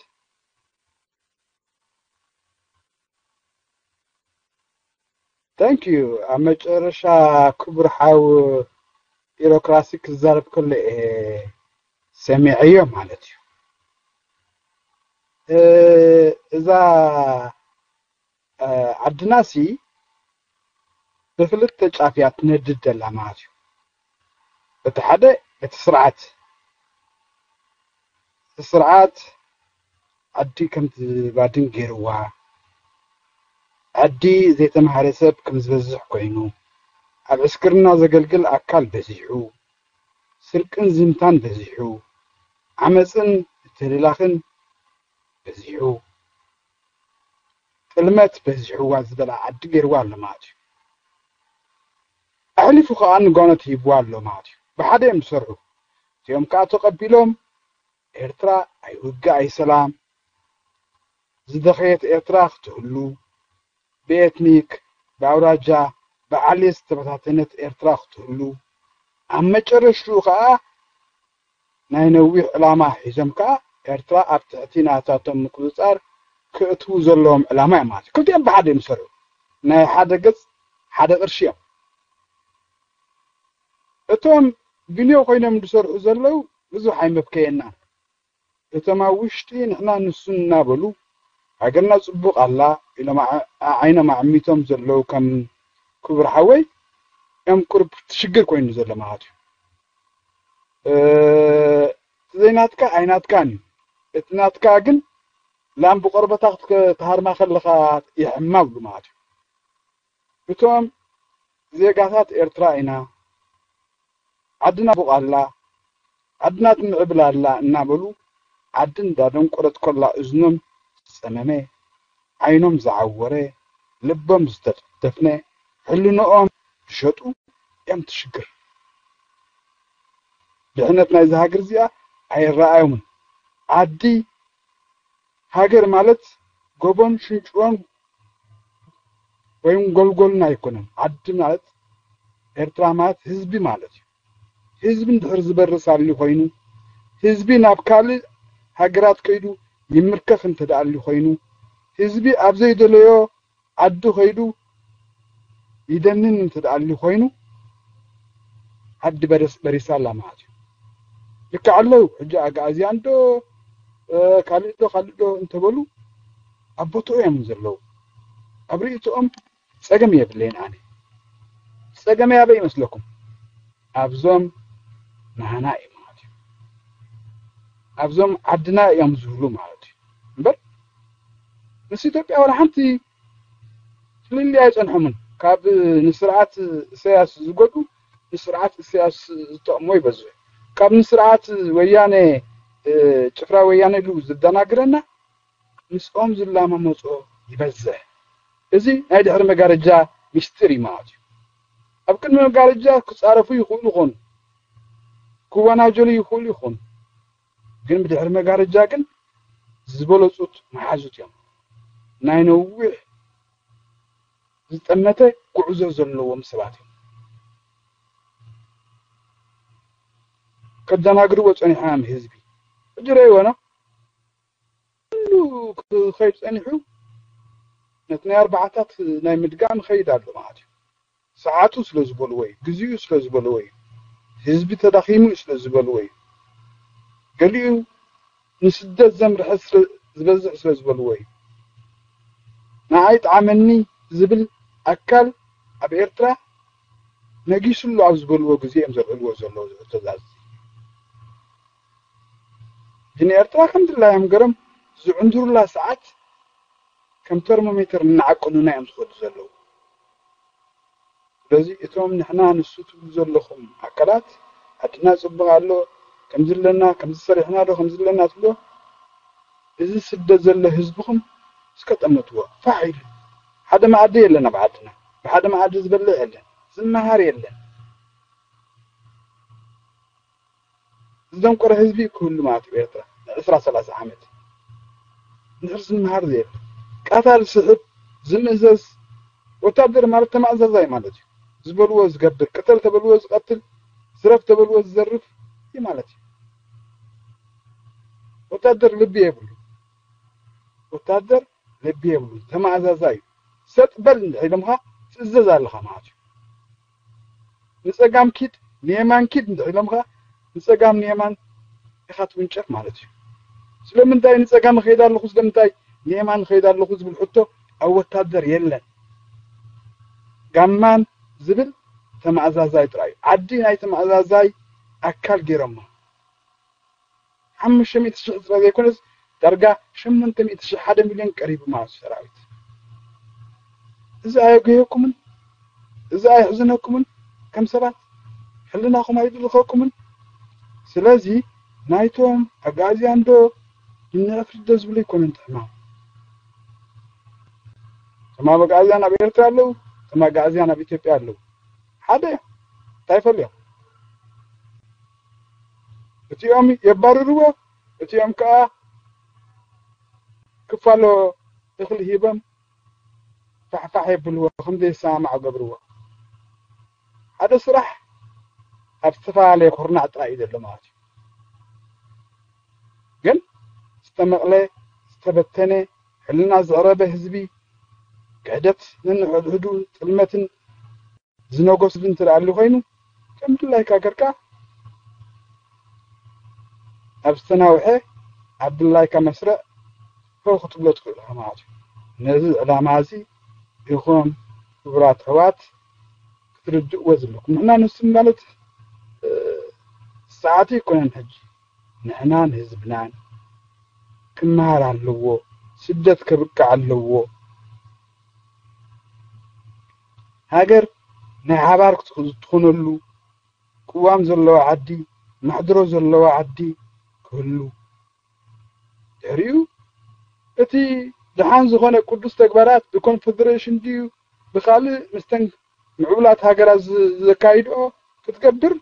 Thank you። ኣብ መጨረሻ ክቡር ሓው ቢሮክራሲ ክዛረብ ከሎ እየ ሰሚዐዮ ማለት እዩ። እዛ ዓድናሲ ብክልተ ጫፍ እያ ትነድድ ዘላ ማለት እዩ። እቲ ሓደ እቲ ስርዓት እቲ ስርዓት ዓዲ ከም ትባድን ገይርዋ። ዓዲ ዘይተማህረ ሰብ ከም ዝበዝሕ ኮይኑ፣ ኣብ ዕስክርና ዘገልግል ኣካል በዚሑ፣ ስርቅን ዝምታን በዚሑ፣ ዓመፅን ምትህልላኽን በዚሑ፣ ጥልመት በዚሕዋ ዝበላ ዓዲ ገይርዋ ኣሎ ማለት እዩ። ኣሕሊፉ ከዓ ንጓኖት ሂብዋ ኣሎ ማለት እዩ። ብሓደ እዮም ዝሰርሑ። እቲኦም ከዓ ተቐቢሎም ኤርትራ ኣይውግእ ኣይሰላም፣ ዝደኸየት ኤርትራ ክትህሉ፣ ብኤትኒክ፣ ብኣውራጃ፣ ብዓሌት ዝተበታተነት ኤርትራ ክትህሉ፣ ኣብ መጨረሽኡ ከዓ ናይ ነዊሕ ዕላማ ሒዞም ከዓ ኤርትራ ኣብ ትሕቲ ናታቶም ምቁፅፃር ክእትዉ ዘለዎም ዕላማ እዮም ማለት እዩ። ክልቲኦም ብሓደ እዮም ዝሰርሑ። ናይ ሓደ ገፅ ሓደ ቅርሺ እዮም። እቶም ብንዮ ኮይኖም ዝሰርሑ ዘለዉ ብዙሕ ኣይመብከየናን። እቶም ኣብ ውሽጢ ንሕና ንሱን እናበሉ ሃገርና ፅቡቕ ኣላ ኢሎም ዓ-፣ ዓይኖም ኣዕሚቶም ዘለዉ ከም ክቡር ሓወይ እዮም ቁሩብ ሽግር ኮይኑ ዘሎ ማለት እዩ። እ፣ እቲ ዘይናትካ ኣይናትካን እዩ። እቲ ናትካ ግን ላም ብቆርበታ ክትከ-፣ ክትሃርማ ከለኻ ይሕማ ብሉ ማለት እዩ። እቶም ዜጋታት ኤርትራ ኢና፣ ዓድና ቡቕ ኣላ፣ ዓድና ትምዕብል ኣላ እናበሉ ዓዲ እንዳደንቆረት ኮላ እዝኖም ዝጸመመ፣ ዓይኖም ዝዓወረ፣ ልቦም ዝተደፍነ፣ ሕልንኦም ዝሸጡ እዮም ትሽግር። ድሕነት ናይዚ ሃገር እዚኣ ኣይረኣዮምን። ዓዲ ሃገር ማለት ጎቦን ሽንጭሮን ወይም ጎልጎልን ኣይኮነን። ዓዲ ማለት ኤርትራ ማለት ህዝቢ ማለት እዩ። ህዝቢ እንድሕር ዝበርስ ኣልዩ ኮይኑ፣ ህዝቢ ናብ ካልእ ሃገራት ከይዱ ይምርከኽ እንተ ደኣ ኣልዩ ኮይኑ፣ ህዝቢ ኣብ ዘይደለዮ ዓዲ ከይዱ ይደንን እንተ ደኣ ኣልዩ ኮይኑ፣ ዓዲ በረስ-፣ በሪሳ ኣላ ማለት እዩ። ልክዕ ኣለዉ። ሕጂ ኣግኣዝያን ዶ፣ እ፣ ካልእ ዶ፣ ካልእ ዶ እንተበሉ፣ ኣብ ቦትኡ እዮም ዘለዉ። ኣብ ርእይቶኦም ጸገም የብለይን ኣነ። ጸገመይ ኣበይ ይመስለኩም? ኣብዞም ናህና እዩ ማለት እዩ። ኣብዞም ዓድና እዮም ዝብሉ ማለት እዩ። እምበር ምስ ኢትዮጵያ ዋላ ሓንቲ ፍልልይ ኣይጸንሖምን። ካብ ንስርዓት ኢሳያስ ዝጎዱ ንስርዓት ኢሳያስ ዝጠቕሞ ይበዝሑ። ካብ ንስርዓት ወያነ፣ እ፣ ጭፍራ ወያነ ኢሉ ዝደናግረና ምስኦም ዝላማመጾ ይበዝሕ። እዚ ናይ ድሕሪ መጋረጃ ሚስጢር እዩ ማለት እዩ። ኣብ ቅድሚ መጋረጃ ክጻረፉ ይኽእሉ ይኾኑ፣ ክወናጀሉ ይኽእሉ ይኾኑ፣ ግን ብድሕሪ መጋረጃ ግን ዝበለጹት መሓዙት እዮም። ናይ ነዊሕ ዝጠመተ ጉዕዞ ዘለዎም ሰባት እዮም። ከደናግርዎ ጸኒሖም ህዝቢ። ሕጂ ረእይዎ ና ኩሉ ክኸይድ ጸኒሑ፣ ነቲ ናይ ኣርባዓታት ናይ ምድጋም ይኸይድ ኣሎ ማለት እዩ። ሰዓቱ ስለ ዝበልዎ እዩ፣ ግዜኡ ስለ ዝበልዎ እዩ፣ ህዝቢ ተዳኺሙ እዩ ስለ ዝበልዎ እዩ። ገሊኡ ንስደት ዘምርሐ ስለ፣ ዝበዝሕ ስለ ዝበልዎ እዩ። ንዓይ ጠዓመኒ ዝብል ኣካል ኣብ ኤርትራ ነጊሱ ኣሎ ኣብ ዝበልዎ ግዜ እዮም ዘልዕልዎ ዘለዉ እዚ ሕቶ እዚ። ግን ኤርትራ ከም ድላዮም ገሮም ዝዕንድሩላ ሰዓት ከም ተርሞሜተር እናዓቀኑና እዮም ዝኸዱ ዘለዉ። ስለዚ እቶም ንሕና ንሱ ትብሉ ዘለኹም ኣካላት፣ ዓድና ጽቡቕ ኣሎ፣ ከምዚ ኣለና፣ ከምዚ ሰሪሕና ዶ፣ ከምዚ ኣለና ትብሎ፣ እዚ ስደት ዘሎ ህዝብኹም እስከ ጠምትዎ። ፋሕ ኢሉ። ሓደ መኣዲ የለን ኣብ ዓድና። ብሓደ መኣዲ ዝበልዕ የለን። ዝመሃር የለን። ዝደንቆረ ህዝቢ ክህሉ ማለት እዩ ኤርትራ ንዕስራ ሰላሳ ዓመት። ንሕር ዝመሃር ዘየለ። ቀታል ስሕብ ዝምእዘዝ ወታደር ማለት ተማእዛዛይ ማለት እዩ። ዝበልዎ ዝገብር፣ ቅተል ተበልዎ ዝቐትል፣ ዝረፍ ተበልዎ ዝዘርፍ እዩ ማለት እዩ። ወታደር ልቢ የብሉ። ወታደር ልቢ የብሉ። ተማእዛዛይ እዩ። ሰጥ በል እንድሕር ኢሎምኻ ትእዘዝ ኣለኻ ማለት እዩ። ንጸጋም ኪድ፣ ንየማን ኪድ እንድሕር ኢሎምኻ ንጸጋም ንየማን ኢኻ ትውንጨፍ ማለት እዩ። ስለምንታይ ንጸጋም እኸይድ ኣለኹ፣ ስለምንታይ ንየማን እኸይድ ኣለኹ ዝብል ሕቶ ኣብ ወታደር የለን። ጋማን ዝብል ተማእዛዛይ ጥራይ እዩ። ዓዲ ናይ ተማእዛዛይ ኣካል ገይሮማ። ሓሙሽተ ሚእቲ ሽሕ ጥራይ ዘይኮነስ ዳርጋ ሸሞንተ ሚእቲ ሺሕ፣ ሓደ ሚልዮን ቀሪቡ ማለት እዩ ሰራዊት። እዚ ኣየጉህየኩምን? እዚ ኣየሕዝነኩምን? ከም ሰባት ሕልናኹም ኣይድልኸኩምን? ስለዚ ናይቶም ኣጋእዝያን ዶ ንንዕፍርት ዶ ዝብሉ ኣይኮነን እቲ ሕማም። እቶም ኣጋእዝያን ኣብ ኤርትራ ኣለዉ፣ እቶም ኣጋእዝያን ኣብ ኢትዮጵያ ኣለዉ። ሓደ እዮም። እንታይ ፈልዮም? እቲኦም የባርርዎ፣ እቲኦም ከኣ ክፋሎ እኽሊ ሂቦም ፋሕፋሕ የብልዎ፣ ከም ዘይሰማማዕ ገብርዎ። ሓደ ስራሕ ኣብ ዝተፈላለየ ኩርናዕ ጥራይ እዩ ዘሎ ማለት እዩ። ግን ዝተመቕለ፣ ዝተበተነ፣ ሕልና ዘዕረበ ህዝቢ፣ ክሕደት ነንሕድሕዱ ጥልመትን ዝነገሱ እንተ ደኣ ኣሉ ኮይኑ፣ ከም ድላይካ ገርካ ኣብ ዝተናውሐ ኣብ ድላይካ መስርዕ ሆ ክትብሎ ትኽእል ኢኻ ማለት እዩ። ነዚ ዕላማ እዚ ኢኹም ክቡራት ኣሕዋት ክትርድእዎ ዘለኩም። ንሕና ንሱ ማለት እ፣ ሰዓቱ ኣይኮነን ሕጂ። ንሕናን ህዝብናን ክመሃር ኣለዎ። ስደት ከብቅዕ ኣለዎ። ሃገር ናይ ሓባር ክትኽ-፣ ትኾነሉ ቅዋም ዘለዋ ዓዲ፣ ማሕድሮ ዘለዋ ዓዲ ክህሉ። ድሕሪኡ እቲ ደሓን ዝኾነ ቅዱስ ተግባራት ብኮንፈደሬሽን ድዩ ብኻልእ ምስተን ምዕቡላት ሃገራት ዝ-፣ ዘካይድኦ ክትገብር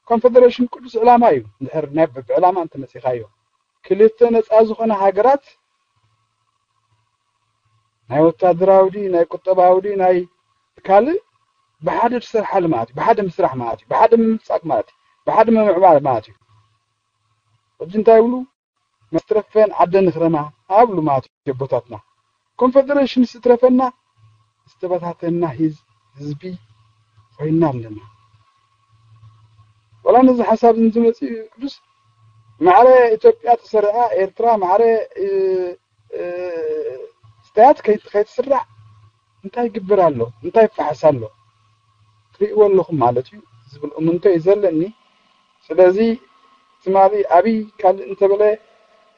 ኮንፈደሬሽን ቅዱስ ዕላማ እዩ። እንድሕር ናይ ብ-፣ ብዕላማ እንተመጺኻዮ ክልተ ነጻ ዝኾነ ሃገራት ናይ ወታደራዊ ድዩ ናይ ቁጠባዊ ድዩ ናይ ካልእ ብሓደ ትሰርሓሉ ማለት እዩ። ብሓደ ምስራሕ ማለት እዩ። ብሓደ ምምጻቅ ማለት እዩ። ብሓደ ምምዕባል ማለት እዩ። ሕጂ እንታይ ይብሉ? መስትረፈን ዓደ ንኽረማ ኣብሉ ማለት እዩ ኣቦታትና። ኮንፈደሬሽን ስትረፈና ዝተበታተና ህዝ-፣ ህዝቢ ኮይና ኣለና። ወላ ነዚ ሓሳብ ዝመጽእ ቅዱስ ማዕረ ኢትዮጵያ ተሰሪዓ ኤርትራ ማዕረ እ፣ እ፣ ስታያት ከይ-፣ ከይትስራዕ እንታይ ይግበር ኣሎ? እንታይ ይፈሓስ ኣሎ? ትርእይዎ ኣለኹም ማለት እዩ ዝብል እምንቶ እዩ ዘለኒ። ስለዚ ትማሊ ኣብይ ካልእ እንተበለ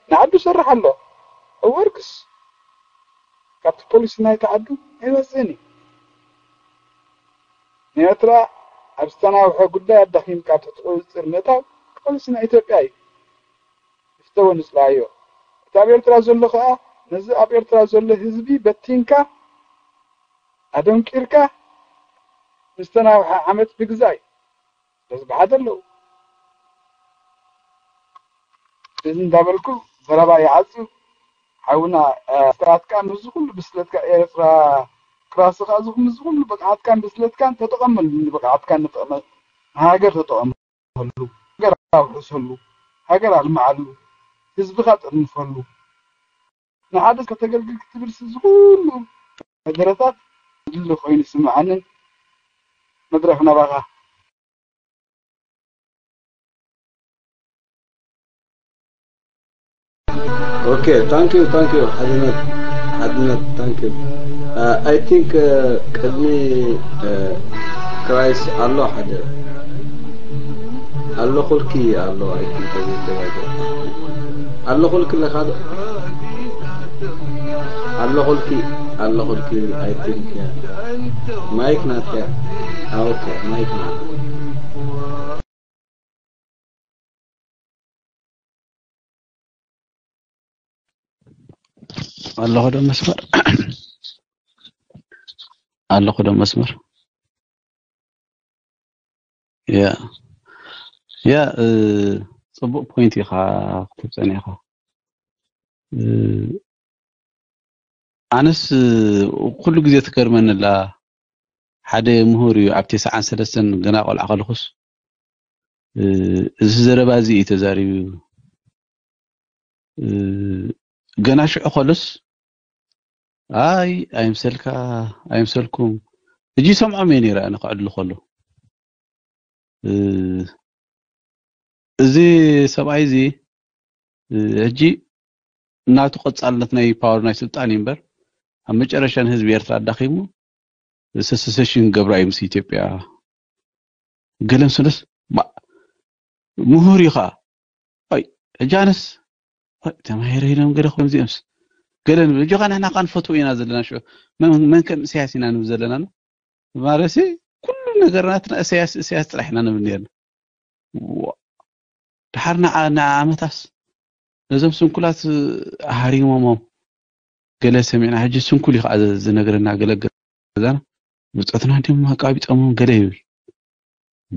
ንዓዱ ይሰርሕ ኣሎ። It works። ካብቲ ፖሊሲ ናይቲ ዓዱ ኣይወፅእን እዩ። ንኤርትራ ኣብ ዝተናውሐ ጉዳይ ኣዳኺምካ ኣብ ትሕቲ ቁፅፅር ምእታው ፖሊሲ ናይ ኢትዮጵያ እዩ። ይፍተወ ንፅላዮ። እቲ ኣብ ኤርትራ ዘሎ ኸዓ ነዚ ኣብ ኤርትራ ዘሎ ህዝቢ በቲንካ ኣደንቂርካ ንዝተናውሐ ዓመት ምግዛእ እዩ። ስለዚ ብሓደ ኣለዉ። እዚ እንዳበልኩ ዘረባ ይዓጹ። ሓውና፣ እ፣ ስራትካ ምስዚ ኩሉ ብስለትካ ኤርትራ ክራስኻ እዚ ምስዚ ኩሉ ብቕዓትካን ብስለትካን ተጠቐመሉ። ንብቕዓትካን ንጠቕመ-፣ ንሃገር ተጠቐመሉ። ሃገር ኣውሕሰሉ። ሃገር ኣልምዓሉ። ህዝብኻ ጥርንፈሉ። ንሓደ ከተገልግል ክትብል እዚ ኩሉ መደረታት ድሊ ኮይኑ ይስምዓንን መድረኽ ናባኻ። Okay, thank you, thank you. ሓድነት፣ ሓድነት፣ thank you. Uh, I think, uh, ቅድሚ፣ uh, ክራይስ ኣሎ ሓደ። ኣሎ ኩልኪ ኣሎ፣ I think, እዚ ተባይቶ። ኣሎ ኩልኪ ኣለኻ ዶ? ኣሎ ኩልኪ፣ ኣሎ ኩልኪ፣ I think, yeah. ማይክ ናትካ። Ah, okay, ማይክ ናትካ። ኣለኹ ዶ መስመር? ኣለኹ ዶ መስመር? ያ፣ ያ፣ እ፣ ጽቡቕ ፖይንት ኢኻ ክትብ ጸኒሕካ። እ፣ ኣነስ ኩሉ ግዜ ትገርመኒ ኣላ። ሓደ ምሁር እዩ ኣብ ተስዓን ሰለስተን ገና ቆልዓ ከለኹስ፣ እ፣ እዚ ዘረባ እዚ እዩ ተዛሪቡ። እ፣ ገና ሽዑ ከሎስ፣ ኣይ፣ ኣይምሰልካ፣ ኣይምሰልኩም። ሕጂ ይሰምዖም እየ ነይረ ኣነ ክዕድሉ ከሎ። እ፣ እዚ ሰብኣይ እዚ፣ እ፣ ሕጂ ናቱ ቀጻልነት ናይ ፓወር ናይ ስልጣን እዩ እምበር፣ ኣብ መጨረሻ ንህዝቢ ኤርትራ ኣዳኺሙ፣ ሰሰሴሽን ገብራ እዩ ምስ ኢትዮጵያ። ገለ ምስሉስ፣ ባ-፣ ምሁር እዩ ኸኣ። ኣይ፣ ሕጂ ኣነስ ተማሂረ ኢሎም ገለ ከምዚኦምስ ገለ ንብል ጆኻ ንሕና ካ ንፈትዎ ኢና ዘለና ሽዑ መን ከም እሰያስ ኢና ንብል ዘለና ነው ማለሲ ኩሉ ነገር ናትና እሰያስ እሰያስ ጥራሕ ኢና ንብል ነርና ድሓር ንዓመታስ ነዞም ስንኩላት ሃሪሞሞም ገለ ሰሚዕና ሕጂ ስንኩል እዩ ከዓ ዝነግረና ገለ ገዛና ብፆትና እንዲም ኣቃቢፆሞም ገለ ይብል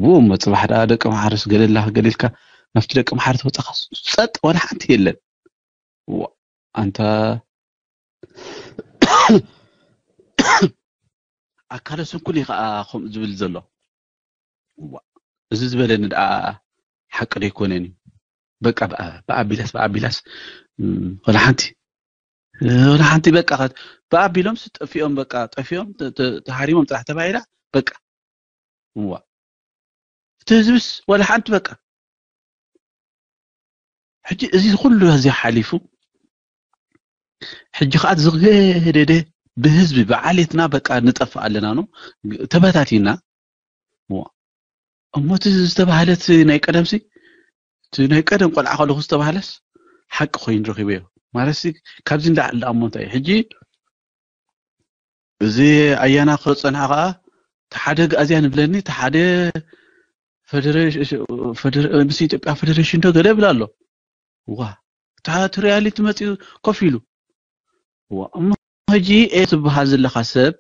ብኡ እሞ ፅባሕ ደኣ ደቂ መሓርስ ገለላ ገሊልካ ናብቲ ደቂ መሓርስ ወፃኻ ፀጥ ወላ ሓንቲ የለን ኣንታ ኣካለ ስንኩል እዩ ከዓ ከምኡ ዝብል ዘሎ እዚ ዝበለኒ ደኣ ሓቂ ዶ ኣይኮነን እዩ በቃ ብኣቢላስ ብኣቢላስ ወላ ሓንቲ ወላ ሓንቲ በቃ ብኣቢሎም ጠፊኦም በቃ ጠፊኦም ተሃሪሞም ጥራሕ ተባሂላ በቃ እዋ እቲ ህዝብስ ወላ ሓንቲ በቃ ሕጂ እዚ ኩሉ እዚ ሓሊፉ ሕጂ ከዓ ዝገደደ ብህዝቢ ብዓሌትና በቃ ንጠፍእ ኣለና ነው ተበታቲና እሞ እቲ ዝተባህለት ናይ ቀደምሲ እቲ ናይ ቀደም ቆልዓ ከለኹ ዝተባህለስ ሓቂ ኮይኑ ረኪበዮ ማለት ካብዚ ንላዕሊ ደኣ እሞ እንታይ ሕጂ እዚ ኣያና ክፀንሐ ከዓ ተሓደ ግኣዝያ ንብለኒ ተሓደ ምስ ኢትዮጵያ ፌደሬሽን ዶ ገለ ይብል ኣሎ ዋ እቲ ሪያሊቲ መፂኡ ኮፍ ኢሉ እሞ ሕጂ ትበሃል ዘለካ ሰብ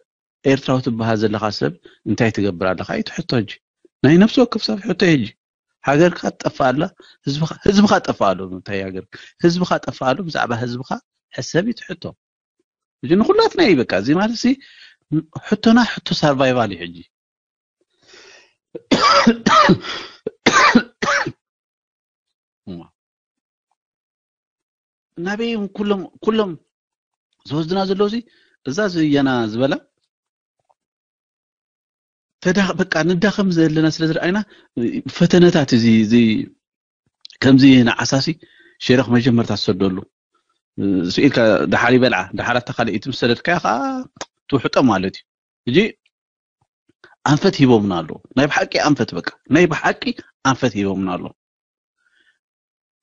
ኤርትራዊ ትበሃል ዘለካ ሰብ እንታይ ትገብር ኣለካ እዩ ትሕቶ ሕጂ ናይ ነፍሲ ወከፍ ሰብ ሕቶ ሕጂ ሃገርካ ትጠፍእ ኣላ ህዝብካ ትጠፍእ ኣሎ እንታይ ሃገር ህዝብካ ትጠፍእ ኣሎ ብዛዕባ ህዝብካ ሕሰብ እዩ ትሕቶ እዚ ንኩላትና እዩ በቃ እዚ ማለት ሕቶና ሕቶ ሰርቫይቫል እዩ ሕጂ ናበይ ኩሎም ኩሎም ዝወስድና ዘለዉ እዚ እዛ ዝየና ዝበላ ተዳ በቃ ንዳኸም ዘለና ስለ ዝረኣይና ፈተነታት እዚ እዚ ከምዚ ንዓሳሲ ሸረኽ መጀመርታ ዝሰደሉ ስኢልካ ደሓር ይበልዓ ደሓር ኣታ ካልእ እቲ ምስ ሰደድካያ ከዓ ትውሕጦ ማለት እዩ ሕጂ ኣንፈት ሂቦምና ኣለዉ ናይ ብሓቂ ኣንፈት በቃ ናይ ብሓቂ ኣንፈት ሂቦምና ኣለዉ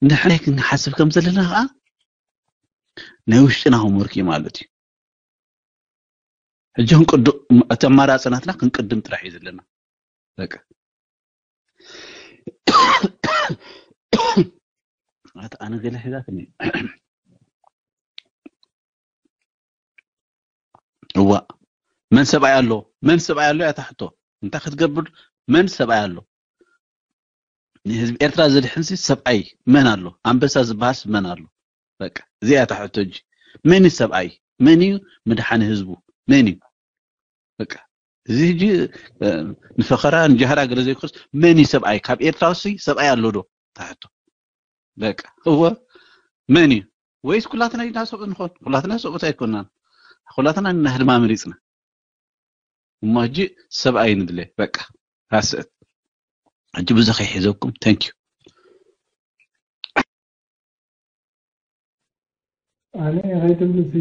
ንሕና ክንሓስብ ከም ዘለና ከዓ ናይ ውሽጥና ሆምወርክ እዩ ማለት እዩ ሕጂ ክንቅድም እቲ ኣማራፂ ናትና ክንቅድም ጥራሕ እዩ ዘለና በቃ ኣነ ገለ ሒዛትኒ እዋ መን ሰብኣይ ኣሎ መን ሰብኣይ ኣሎ እያ ታሕቶ እንታይ ክትገብር መን ሰብኣይ ኣሎ ንህዝቢ ኤርትራ ዘድሕንሲ ሰብኣይ መን ኣሎ ኣንበሳ ዝበሃልስ መን ኣሎ በቃ እዚኣ እያ ታሕቶ ሕጂ መን እዩ ሰብኣይ መን እዩ ምድሓኒ ህዝቡ መን እዩ በቃ እዚ ሕጂ ንፈኸራ ንጃህራ ገለ ዘይኮስ መን እዩ ሰብኣይ ካብ ኤርትራ ውሲ ሰብኣይ ኣሎ ዶ ታሕቶ በቃ እወ መን እዩ ወይስ ኩላትና ኢና ሰብኡት ንኾን ኩላትና ሰብኡት ኣይኮናን ኩላትና ኢና ህልማ መሪፅና እሞ ሕጂ ሰብኣይ ንድለ በቃ that's it ሕጂ ብዙ ከይሒዘኩም thank you ኣነ ከይትብልሲ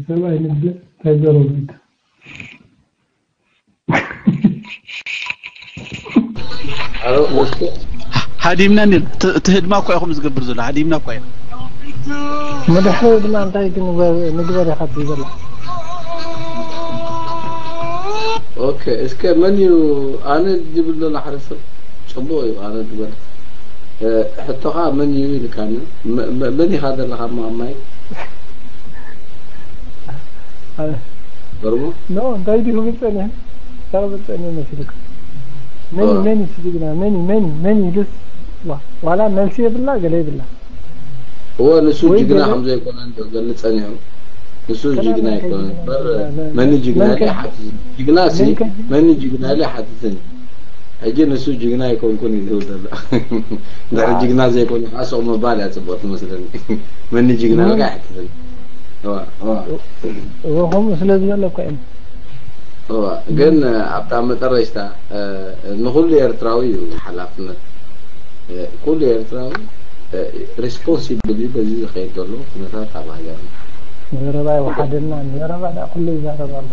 ሰብኣይ ንድለ እንታይ ዘረብት ሃዲምና ትህድማ እኳ ኢኹም ዝገብር ዘሎ ሃዲምና እኳ ኢና መድሕሪ ድማ እንታይ ንግበር ኢኻ ትብሎ ኦኬ እስከ መን እዩ ኣነ ዝብል ዘሎ ሓደ ሰብ ፅቡቅ እዩ ኣነ ዝበል ሕቶኻ መን እዩ ኢልካኒ መን ኢኻ ዘለኻ ማማይ ገርሞ ኖ እንታይ ድዩ ክብል ጸኒሐ እንታይ ክብል ጸኒሐ መሲልካ መኒ መኒ ስጅግና መኒ መኒ መኒ ኢሉስ ዋላ መልሲ የብላ ገለ ይብላ እወ ንሱ ጅግና ከም ዘይኮነ ዝገልጽ ጸኒሑ ንሱ ጅግና ኣይኮነን በር መኒ ጅግና ኢለ ሓትት ጅግና ሲ መኒ ጅግና ኢለ ሓትትን ሕጂ ንሱ ጅግና ኣይኮንኩን እዩ ዝብል ዘሎ እንድሕር ጅግና ዘይኮነ ከዓ ሱቕ ምባል እያ ፅቡቅ ትመስለኒ መኒ ጅግና ኢልካ ኣይሓትትን እወ ከምኡ ስለ ዝበለ እኮ እዮም እወ ግን ኣብታ መጠረሽታ ንኩሉ ኤርትራዊ እዩ ሓላፍነት ኩሉ ኤርትራዊ ሪስፖንሲብል እዩ በዚ ዝኸይድ ዘሎ ኩነታት ኣብ ሃገርና ዘረባ ይወሓደልና ዘረባ ዳ ኩሉ ይዛረብ ኣሎ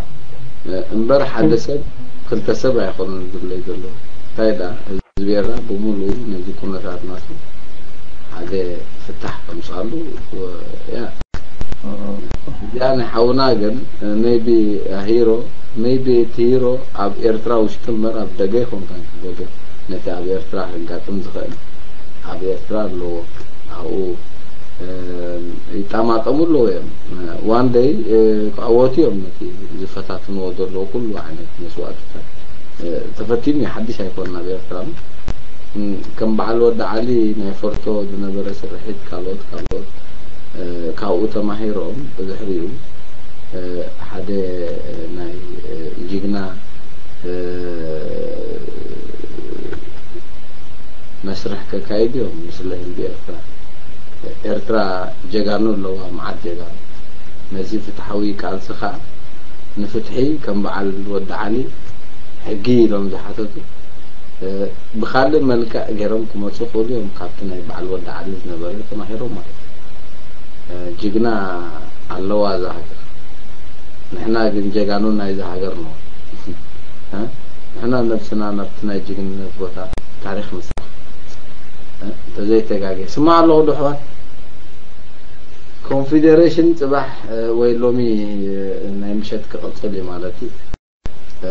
እምበር ሓደ ሰብ ክልተ ሰብ ኣይኮኑን ዝብለይ ዘሎ እንታይ ዳ ህዝቢ ኤርትራ ብምሉኡ ነዚ ኩነታት ናቱ ሓደ ፍታሕ ከምጻሉ። ያ እዚኣ ናይ ሓውና ግን maybe a hero, maybe እቲ ሂሮ ኣብ ኤርትራ ውሽጢ እምበር ኣብ ደገ ይኮንካን ክገብር ነቲ ኣብ ኤርትራ ከጋጥም ዝኽእል ኣብ ኤርትራ ኣለዎ። ኣብኡ ይጣማጠሙ ኣለዎ እዮም። One day ክዕወቱ እዮም ነቲ ዝፈታትንዎ ዘለዉ ኩሉ ዓይነት መስዋእትታት። ተፈቲኑ ሓድሽ ኣይኮነን ኣብ ኤርትራ። ከም በዓል ወዲ ዓሊ ናይ ፈርቶ ዝነበረ ስርሒት ካልኦት ካልኦት ካብኡ ተማሂሮም ብድሕሪኡ ሓደ ናይ ጅግና መስርሕ ከካይዱ እዮም። ስለ ህዝቢ ኤርትራ፣ ኤርትራ ጀጋኑ ኣለዋ፣ መዓት ጀጋኑ። ነዚ ፍትሓዊ ቃልሲ ከዓ ንፍትሒ ከም በዓል ወዲ ዓሊ ሕጊ ኢሎም ዝሓተቱ ብካልእ መልክዕ ገይሮም ክመፁ ክእሉ እዮም። ካብቲ ናይ በዓል ወዲ ዓሊ ዝነበረ ተማሂሮም ማለት እዩ። ጅግና ኣለዋ እዛ ሃገር። ንሕና ግን ጀጋኑ ናይዛ ሃገር ነው። ንሕና ነብስና ናብቲ ናይ ጅግንነት ቦታ ታሪኽ ንስራሕ። እንተዘይተጋጌ ስማዕ ኣለኹ ዶ ኣሕዋት? ኮንፌደሬሽን ፅባሕ ወይ ሎሚ ናይ ምሸት ክቕፅል እዩ ማለት እዩ።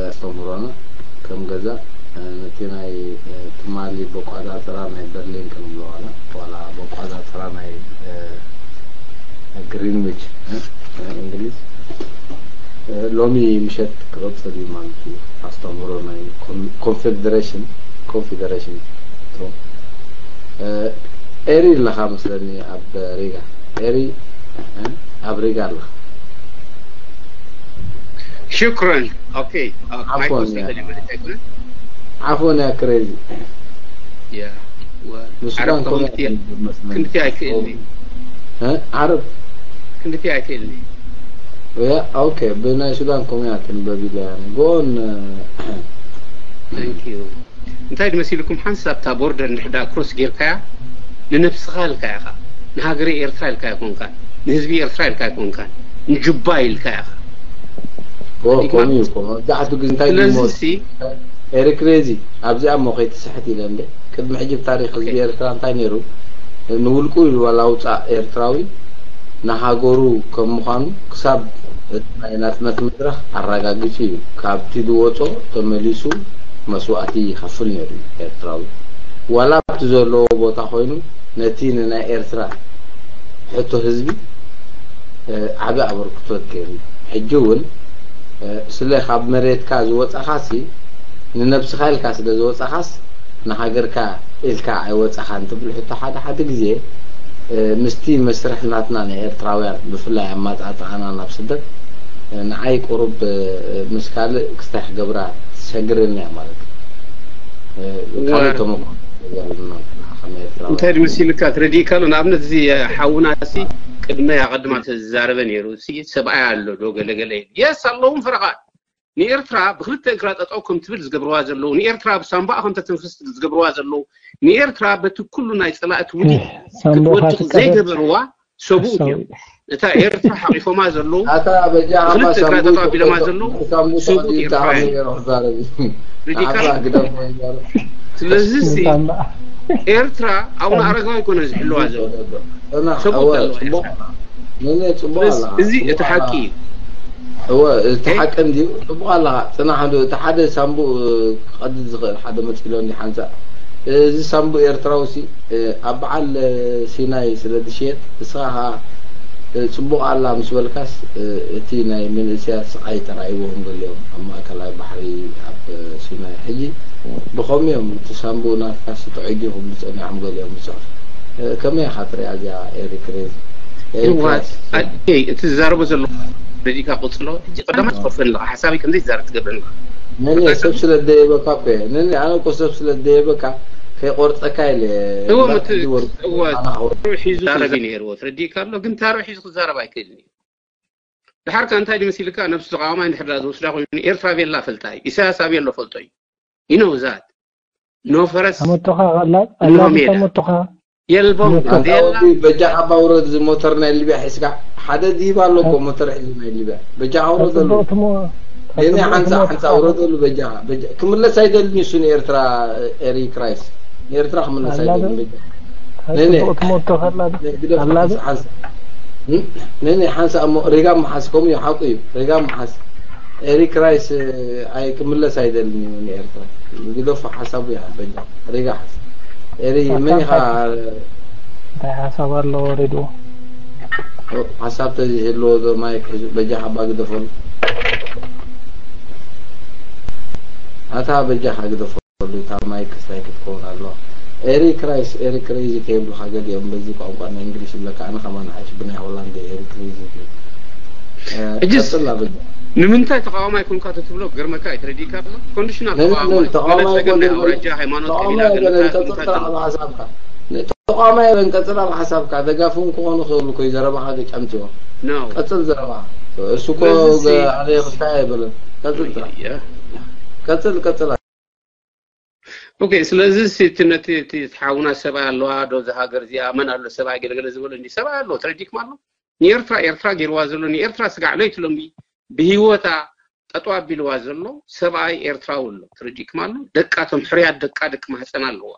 ኣስተምህሮና ከም ገዛ ነቲ ናይ ትማሊ በቋፃፅራ ናይ በርሊን ክንብሎ ዋላ ዋላ በቋፃፅራ ናይ ግሪንዊች እንግሊዝ ሎሚ ምሸት ክቕፅል እዩ ማለት እዩ። ኣስተምህሮ ናይ ኮንፌደሬሽን ኮንፌደሬሽን ኤሪ ኣለኻ መስለኒ ኣብ ሪጋ። ኤሪ ኣብ ሪጋ ኣለኻ። ሽክረን። ኦኬ። ዓፎን ያ ክሬዚ። ንሱዳን ኮሚቴ ክንድቲ ኣይክእልኒ። ዓረብ ክንድቲ ኣይክእልኒ። ያ ኦኬ። ብናይ ሱዳን ኮሚያ ትንበብ ኢለ ያኒ ጎን Thank you። እንታይ ድመሲልኩም ሓንሳብ እታ ቦርደር እንድሕዳ ክሮስ ጌርካያ ንነብስኻ ኢልካ ኢኻ፣ ንሃገረ ኤርትራ ኢልካ ኣይኮንካን፣ ንህዝቢ ኤርትራ ኢልካ ኣይኮንካን፣ ንጁባ ኢልካ ኢኻ። ከምኡ እዩ እኮ መብዛሕትኡ ግዜ እንታይ ስለዚሲ ኤሪክሬዚ ኣብዚኣ እሞ ከይትስሕት ኢለ እንደ ቅድሚ ሕጂ ብታሪክ ህዝቢ ኤርትራ እንታይ ነይሩ? ንውልቁ ኢሉ ዋላ ውፃእ ኤርትራዊ ንሃገሩ ከም ምዃኑ ክሳብ እቲ ናይ ናፅነት መድረክ ኣረጋጊፁ እዩ። ካብቲ ዝወፆ ተመሊሱ መስዋእቲ ይኸፍል ነይሩ እዩ ኤርትራዊ። ዋላ ኣብቲ ዘለዎ ቦታ ኮይኑ ነቲ ንናይ ኤርትራ ሕቶ ህዝቢ ዓቢ ኣበርክቶት ገይሩ እዩ። ሕጂ እውን ስለ ካብ መሬትካ ዝወፃኻሲ ንነብስኻ ኢልካ ስለ ዝወፃኻስ ንሃገርካ ኢልካ ኣይወፃኻን ትብል ሕቶ ሓደ ሓደ ግዜ ምስቲ መስርሕ ናትና ናይ ኤርትራውያን ብፍላይ ኣማፃፅኣና ናብ ስደት ንዓይ ቁሩብ ምስ ካልእ ክስታይ ክገብራ ትሸግረኒ እያ ማለት እዩ። ካልእ ተመክሮ ዘለና ንሕና ከም ኤርትራውያን እንታይ ድመሲልካ ትረዲእካ ኣሎ። ንኣብነት እዚ ሓውና ሲ ቅድመ ኣቐድማ ተዛረበ ነይሩ። እዚ ሰብኣይ ኣሎ ዶ ገለገለ ኢሉ። የስ ኣለውን ፈረቓ ንኤርትራ ብክልተ እግራ ጠጠው ከም ትብል ዝገብርዋ ዘለዉ፣ ንኤርትራ ብሳምባኣ ከም ተተንፍስ ዝገብርዋ ዘለዉ፣ ንኤርትራ በቲ ኩሉ ናይ ጸላእቲ ውዲት ክትወድቕ ዘይገበርዋ ሰብኡት እዮም። እታ ኤርትራ ሓቂፎማ ዘለዉ፣ ኣታ በጃኻ ብክልተ እግራ ሳምቡእ ጠጠው ኣቢሎማ ዘለዉ ሳምቡእ ሰብኡት ተቐቢኡ ኤርትራውያን ገይሩ ክዛረብ እዩ። ርዲካ ንዓኻ ግደፎ ይዛረብ። ስለዚ ሲ ሳምባ ኤርትራ ኣቡነ ኣረጋዊ ኣይኮነ ዝሕልዋ ዘሎ እና ሰብኡት እወ ኣለዋ ጽቡቕ ኤርትራ። ነነ ጽቡቕ ስለዚ ኣላ እዚ እቲ ሓቂ እዩ። እወ እቲ ሓቂ እንድዩ ጽቡቕ ኣለኻ። ጽናሕ ዶ እቲ ሓደ ሳምቡእ ክቐድድ ዝኽእል ሓደ መጺሎ እንዲ ሓንሳእ እዚ ሳምቡእ ኤርትራዊ ሲ ኣብ በዓል ሲናይ ስለ ዝሽየጥ ንስኻ ኸኣ ጽቡቕ ኣላ ምስ በልካስ እቲ ናይ መንእሰያት ስቓይ ጠራይዎም ገሊኦም ኣብ ማእከላይ ባሕሪ ኣብ ሲናይ ሕጂ ብኸምኡ እዮም እቲ ሳምቡእ ናትካስ ጥዑይ ድዩ ክብሉ ጸኒሖም ገሊኦም ብጽሑፍ ከመይ ኢኻ ትሪኣ እዚኣ ኤሪክ ሬዝ ይዋት ኣደይ እቲ ዝዛረቦ ዘሎ ረዲካ ቅጽሎ ሕጂ ቀዳማት ትኸፍል ኣለኻ ሓሳበይ ከምዘይ ትዛረብ ትገብር ኣለኻ ነነ ሰብ ስለ ደየበካ እኮ እየ ነነ ኣነ እኮ ሰብ ስለ ደየበካ ከይቆርፀካ ኢለ እዎ እምበር ምት- ሕጂ ወርቁ እዎ ኣና ክወርቅ ሒዙ ዛረብ ነይርዎ ትረዲእካ ኣሎ ግን ታሮ ሒዙ ክዛረብ ኣይክእልን እዩ ድሓርካ እንታይ ድመሲልካ ነብሱ ተቃዋማይ እንድሕር ዳ ዝወስዳ ኮይኑ ኤርትራ ቤላ ፈልጣ እዩ ኢሳያስ ኣቤሎ ፈልጦ እዩ you know that no ፈረስ ኣመቶኻ ቀላል እኖ ቀላል ሜዳ። ኣመቶኻ የልቦም ሞተር። ኣታ ቤላ ወዲ በጃኻ ባውረድ እዚ ሞተር ናይ ሊብያ ሒዝካ ሓደ ዲብ ኣሎ እኮ ሞተር ሒዙ ናይ ሊብያ በጃኻ ውረደሉ ተጽብቕቲ ሞ የኔ ተጽብቕቲ ሓንሳ ሞ ሓንሳ ውረደሉ በጃኻ በጃ ክምለስ ኣይደልን እሱ ንኤርትራ ኤሪ ክራይስ ንኤርትራ ክምለስ ኣላ ኣይደልን ዶ? በጃ ነይ፣ ነይ። ጽቡቕ ትሞቶ ከላ ዶ? ነይ፣ ግደፍ፣ ኣላ ዶ? ሓንሳ፣ ሓንሳ። እም? ነይ፣ ነይ፣ ሓንሳ እሞ ሪጋ መሓስ ከምኡ እዩ፣ ሓቁ እዩ። ሪጋ መሓስ። ኤሪክ ራይስ፣ እ፣ ኣይ ክምለስ ኣይደልን እዩ ንኤርትራ። ግደፎ፣ ሓሳቡ ይሓበኛ። ሪጋ ሓስ። ኤሪ፣ ሓሳብ መን ኢኻ? እንታይ ሓሳብ ኣለዎ ሬድዮ? ሓሳብ ተዝህልዎ ዶ ማይክ ሒዙ፣ በጃኻ እባ ግደፈሉ። ኣታ በጃኻ ግደፈሉ፣ እታ ማይክ ስታይ ክትከውን ኣለዋ። ኤሪ ክራይስ፣ ኤሪ ክሬዚ ከይብሉኻ ገሊኦም በዚ ቋንቋ ናይ እንግሊሽ ይብለካ፣ ኣነ ከማን ሓይሽ ብናይ ሆላንድ ኤሪ ክሬዚ ይብል። እ፣ ሕጅስ ቀጽል ኣበጃ። ንምንታይ ተቃዋማይ ኮንካ ተትብሎ ክገርመካ እዩ፣ ተረዲእካ ኣሎ። ኮንዲሽናል ነን፣ ተቃዋማይ፣ ነን፣ ተቃዋማይ ገለ ጸገም ናይ ኮንዲሽናል ኣውራጃ፣ ሃይማኖት፣ ተቃዋማይ ቀቢላ፣ ገለ ገለ እንታይ፣ እንታይ ቀጽል ተቃዋማይ? ኣብ ሓሳብካ። ተቃዋማይ እውን ቀጽል ኣብ ሓሳብካ። ደጋፊ እውን ክኾኑ ክኽእሉ እኮ እዩ ዘረባኻ ገጫምትዎ። No። ቀጽል ዘረባ። እሱ እኮ ስለዚ ሲ-፣ ገ-፣ ኣነ ክስታይ ኣይበልን። ቀጽል ጥራሕ። ያ። ቀጽል፣ ቀጽል። ኦኬ፣ ስለዚ ሲ-፣ እቲ ነቲ፣ እቲ፣ እቲ ሓውና ሰብኣይ ኣለዋ ዶ እዛ ሃገር እዚኣ፣ መን ኣሎ ሰብኣይ ገለገለ ዝበሎ እንዲ ሰብኣይ ኣሎ፣ ተረዲእኩም ኣሎ። ንኤርትራ፣ ኤርትራ ገይርዋ ዘሎ፣ ንኤርትራ ስጋዕ ለይቲ ሎሚ ብህይወታ ጠጠው ኣቢልዋ ዘሎ ሰብኣይ ኤርትራዊ ኣሎ፣ ተረዲእኩም ኣሎ። ደቃ፣ እቶም ሕርያት ደቃ፣ ደቂ ማህፀን ኣለዋ።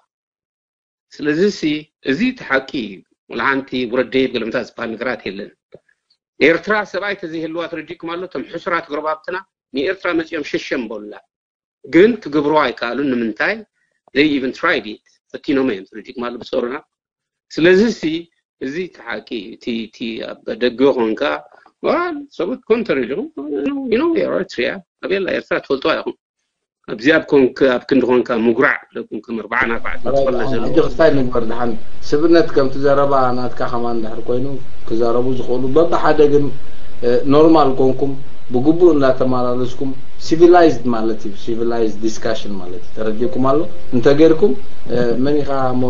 ስለዚ ሲ፣ እዚ እቲ ሓቂ እዩ። ወላ ሓንቲ ውረድ ደይብ ገለምታ ዝበሃል ነገራት የለን። ኤርትራ ሰብኣይ ተዘይህልዋ፣ ተረዲእኩም ኣሎ። እቶም ሕሱራት ጎረባብትና ንኤርትራ መጺኦም ሸሸም በሉላ። ግን ክገብርዋ ኣይከኣሉን። ንምንታይ? They even tried it። ፈቲኖም እዮም፣ ተረዲእኩም ኣሎ፣ ብጾሩና። ስለዚ ሲ፣ እዚ እቲ ሓቂ እዩ። እቲ፣ እቲ ኣብ ደገ ኾንካ፣ ዋል፣ ሰብኡት ኮንተር ኢሉ፣ you know, you know, Eritrea፣ ኣበየላ ኤርትራ ትፈልጥዋ ኢኹም። ኣብዚ ኣብ ኮንክ-፣ ኣብ ክንዲ ኮንካ ምጉራዕ ኣለኩም፣ ከም ኣርባዓን ኣርባዕተን ኣራይ፣ ዝፈለ ደሓን፣ ዘለዎ። ሕጂ ክስታይ ንግበር ደሓን። ስብነት ከምቲ ዘረባ ናትካ ከማን እንድሕር ኮይኑ፣ ክዛረቡ ዝኽእሉ በብሓደ ግን፣ እ፣ ኖርማል ኮንኩም፣ ብግቡእ እንዳተመላለስኩም፣ ሲቪላይዝድ ማለት እዩ፣ ሲቪላይዝድ ዲስካሽን ማለት እዩ። ተረዲእኩም ኣሎ? እንተጌርኩም፣ እ፣ መን ኢኻ እሞ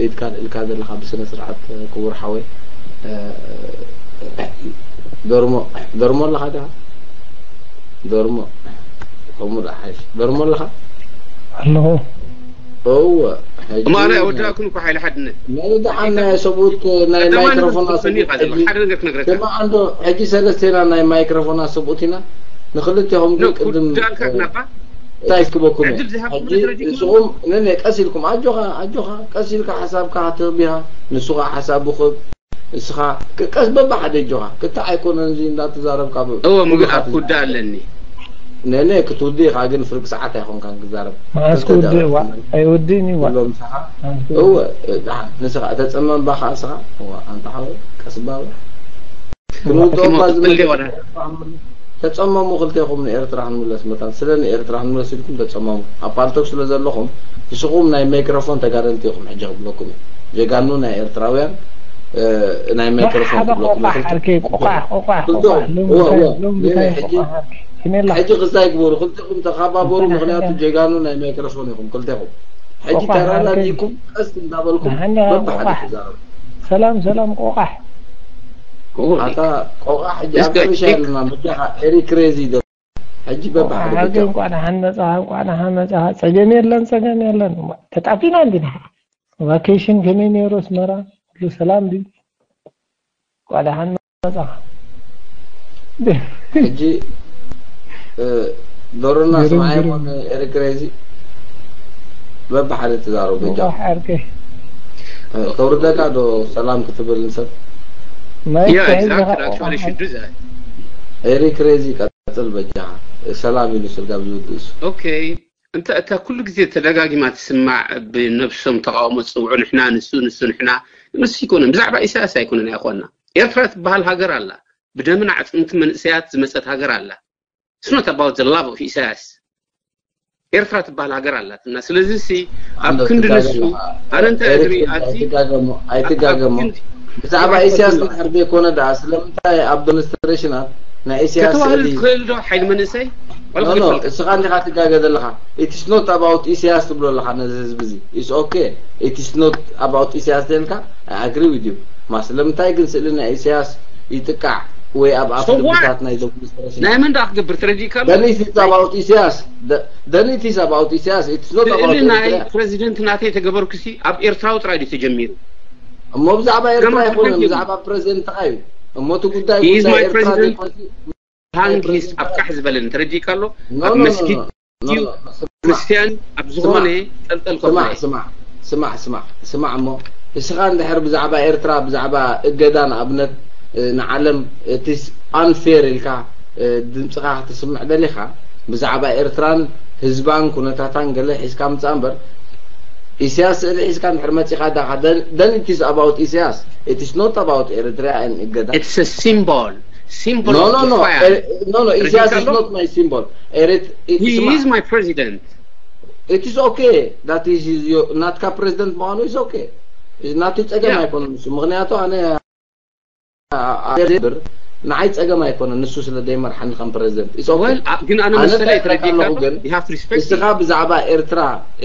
ኢድካ ልዕልካ ዘለኻ ብስነ ስርዓት፣ እ፣ ክቡር ሓወይ? እ፣ ደርሞ፣ ደርሞ ኣለኻ ዲኻ? ደርሞ፣ ከምኡ ደኣ ሓይሽ። ደርሞ ኣለኻ? ኣለኹ። እወ፣ ሕጂ እሞ ኣነ ኣይወዳእኩን እኮ ሓይሊ ሓድነት። ናይ ደሓን ናይ ሰብኡት ናይ ቀዳማይ ማይክሮፎን ነገር ኣሰብኡት ትፈኒ ኢኻ ዘለኻ። ሕጂ ሓደ ነገር ክነግረካ። ስማዕ እንዶ፣ ሕጂ ሰለስቴና ናይ ማይክሮፎን ኣሰብኡት ኢና። ንክልቴኹም ግን ኖ፣ ቅድም፣ ኩዳልካ እ፣ ክናባ? እንታይ ክበኩም እየ? ዕድል ዝሃብኩም ሕጂ ደረጃ ይኹን? ንስኹም፣ ነነ፣ ቀስ ኢልኩም፣ ኣጆኻ፣ ኣጆኻ፣ ቀስ ኢልካ ሓሳብካ ክትህብ ኢኻ። ንሱ ኸኣ ሓሳቡ ክህብ። እስኻ ክ-፣ ቀስ በብሓደ ኣጆኻ፣ ክታዕ ኣይኮነን እዚ እንዳተዛረብካ ብ-፣ እወ፣ ሙሉእ ኩሉ ኣብ ካትዛ። ክውዳእ ኣለኒ። ነነ፣ ክትውድእ ኢኻ፣ ግን ፍርቂ ሰዓት ኣይኮንካን ክትዛረብ። መዓስ ክልተ ክውድእ? ደቂቕ ዋ፣ ኣይውድእን እዩ፣ ዋ። ኩሎም ምሳኻ። መዓስ ክውድእ? እወ፣ ደሓን፣ ንስኻ ተጸመም ባኻ እስኻ። እዋ፣ ኣንታ ሓወይ፣ ቀስ ባባ። ክንውድኦ እዋ፣ እባ ዝመጸ ተጸመሙ ክልቴኹም ንኤርትራ ክንምለስ መታን። ስለ ንኤርትራ ክንምለስ ኢልኩም ተጸመሙ። ኣብ ፓልቶክ ስለ ዘለኹም፣ ንስኹም ናይ ማይክሮፎን ተጋደልቲ ኢኹም፣ ሕጂ ክብለኩም እየ። ጀጋኑ ናይ ኤርትራውያን፣ እ፣ ናይ ማይክሮፎን ሓደ ክብለኩም እየ። ቆቋሕ ዓርከይ፣ ቆቋሕ፣ ቆቋሕ፣ ክልተ-፣ ቆቋሕ፣ ሎሚ እወ፣ እንታይ፣ እወ። ሎሚ እንታይ ሕጂ፣ ቆቋሕ ዓርከይ? ኪሜላ። ሕጂ ክስታይ ግበሩ፣ ክልቲኹም ተኻባበሩ፣ ዳሓን፣ ምኽንያቱ ዳሓን። ጀጋኑ ናይ ማይክሮፎን ኢኹም ክልቴኹም። ሕጂ ቆቋሕ ዓርከይ። ተራዳዲእኩም ቀስ እንዳበልኩም ዳሓን፣ ዳሓን፣ በብሓደ ቆቋሕ። ትዛረቡ። ሰላም፣ ሰላም፣ ቆቋሕ። ኣታ ቆቋሕ፣ ሕጂ ኣብ እስከ ሕርሻ ቼክ። ኣለና፣ በጃኻ ኤሪ ክሬዚ ዶ-፣ ሕጂ በብሓደ ቆቋሕ፣ በጃኻ። እንኳዕ ደሓን መጻኻ፣ እንኳዕ ደሓን መጻኻ። ጸገም የለን፣ ጸገም የለን። ተጣፊና እንዲና። ቫኬሽን ከመይ ነይሩ ኣስመራ? ኩሉ ሰላም ድዩ? እንኳዕ ደሓን መጻኻ። ሕጂ፣ እ፣ ዶሮና ግርም፣ ስምዓይ ግርም። እሞ ንኤሪ ክሬዚ በብሓደ ትዛረቡ በጃ። ቆቋሕ ዓርከይ። እ፣ ተውርደካ ዶ ሰላም ክትብል ንሰብ? ማይክ ያ፣ ተሒዝካ exactly, ቆቋሕ actually, ዓርከይ። Should do that. ኤሪ ክሬዚ ቀጽል በጃ። ሰላም ኢሉ ስልካ ብዝውድእሱ። ኦኬ። እንተ፣ እታ ኩሉ ግዜ ተደጋጊማ ትስማዕ፣ ብነብሶም ተቃውሞ ዝጽውዑ፣ ንሕና ንሱ፣ ንሱ ንሕና፣ ንሱ ኣይኮነን። ብዛዕባ ኢሳያስ ኣይኮነን፣ ኣይኮና። ኤርትራ ትበሃል ሃገር ኣላ። ብደምን ኣዕጽምቲ መንእሰያት ዝመጸት ሃገር ኣላ። It's not about the love of ኢሳያስ። ኤርትራ ትበሃል ሃገር ኣላትና። ስለዚ ሲ፣ ኣብ ኣንዶ ክንዲ ንሱ፣ ትጋገም፣ ኣነ እንታይ ኤሪክ፣ እግሪ ኣብዚ፣ ኣይትጋገሞ፣ ኣብ፣ ኣብ ኣይትጋገሞ። ክንዲ ብዛዕባ ኢሳያስ ትጋገም። እንድሕር ዘይኮነ ደኣ፣ ስለምንታይ ኣብ ዴሞንስትሬሽናት ናይ ኢሳያስ ከተዋህልል ስእሊ ትኽእል ዶ፣ ሓይሊ መንእሰይ? ዋላ No, no, ክፈልጥ። እስኻ እንዲኻ ትጋገ ዘለኻ። It's not about ኢሳያስ ትብሎ ኣለኻ ነዚ ህዝቢ እዚ። It's okay. It's not about ኢሳያስ ተልካ፣ I agree with you. ማ ስለምንታይ ግን ስእሊ ናይ ኢሳያስ ይጥቃዕ ወይ ኣብ ኣፍ So what? ልብታት ናይ ዴሞንስትሬሽን? ናይ መን ደኣ ክገብር ተረዲእካ ኣሎ? Then it is about ኢሳያስ. The-, then it is about ኢሳያስ. It's not ስእሊ about ናይ ኤርትራ። ፕረዚደንት ናተይ ተገበርኩሲ ኣብ ኤርትራዊ ጥራይ ድዩ ተጀሚሩ? እሞ ብዛዕባ ኤርትራ ገማት ኣይኮነን፣ ተጀሚሩ። ብዛዕባ ፕረዚደንትኻ እዩ። እሞ እቲ ጉዳይ He is ጉዳይ my ኤርትራ president. ዘይኮንሲ፣ Hang his፣ ኣብ ቃሕ ዝበለን ተረዲእካ ኣሎ? No, ኣብ no, no, መስጊድ no, no, እዩ፣ no, ስማዕ፣ ክርስትያን ኣብ ዝኾነ ስማዕ፣ ጠልጠል ስማዕ፣ ከፍለ። ስማዕ፣ ስማዕ፣ ስማዕ፣ ስማዕ እሞ እስኻ እንድሕር ብዛዕባ ኤርትራ ብዛዕባ እገዳ ንኣብነት ንዓለም እቲ unfair ኢልካ ድምፅኻ ክትስምዕ ደሊኻ ብዛዕባ ኤርትራን ህዝባን ኩነታታን ገለ ሒዝካ ምፃእ እምበር ኢስያስ ስእሊ ሒዝካ እንድሕር መፂኻ ዳኻ then it is about ኢስያስ it is not about ኤርትራ and እገዳ It's a symbol. Symbol no of no no defiance. Eh, no no ኢስያስ is Ricardo? Not my symbol ኤርት- it- He ስማ- is my president. It is okay that is your ናትካ ፕሬዚደንት ምዃኑ is okay ናቱ ፀገም Yeah. ኣይኮነን ንሱ ምክንያቱ ኣነ ብር ንዓይ ፀገም ኣይኮነን ንሱ ስለ ዘይመርሓኒ ከም ፕሬዚደንት it's okay Well, uh, ግን ኣነ ኣነ መሰለይ እንታይ ኣለኹ ተረዲእካ ግን you have to respect እስኻ ብዛዕባ ኤርትራ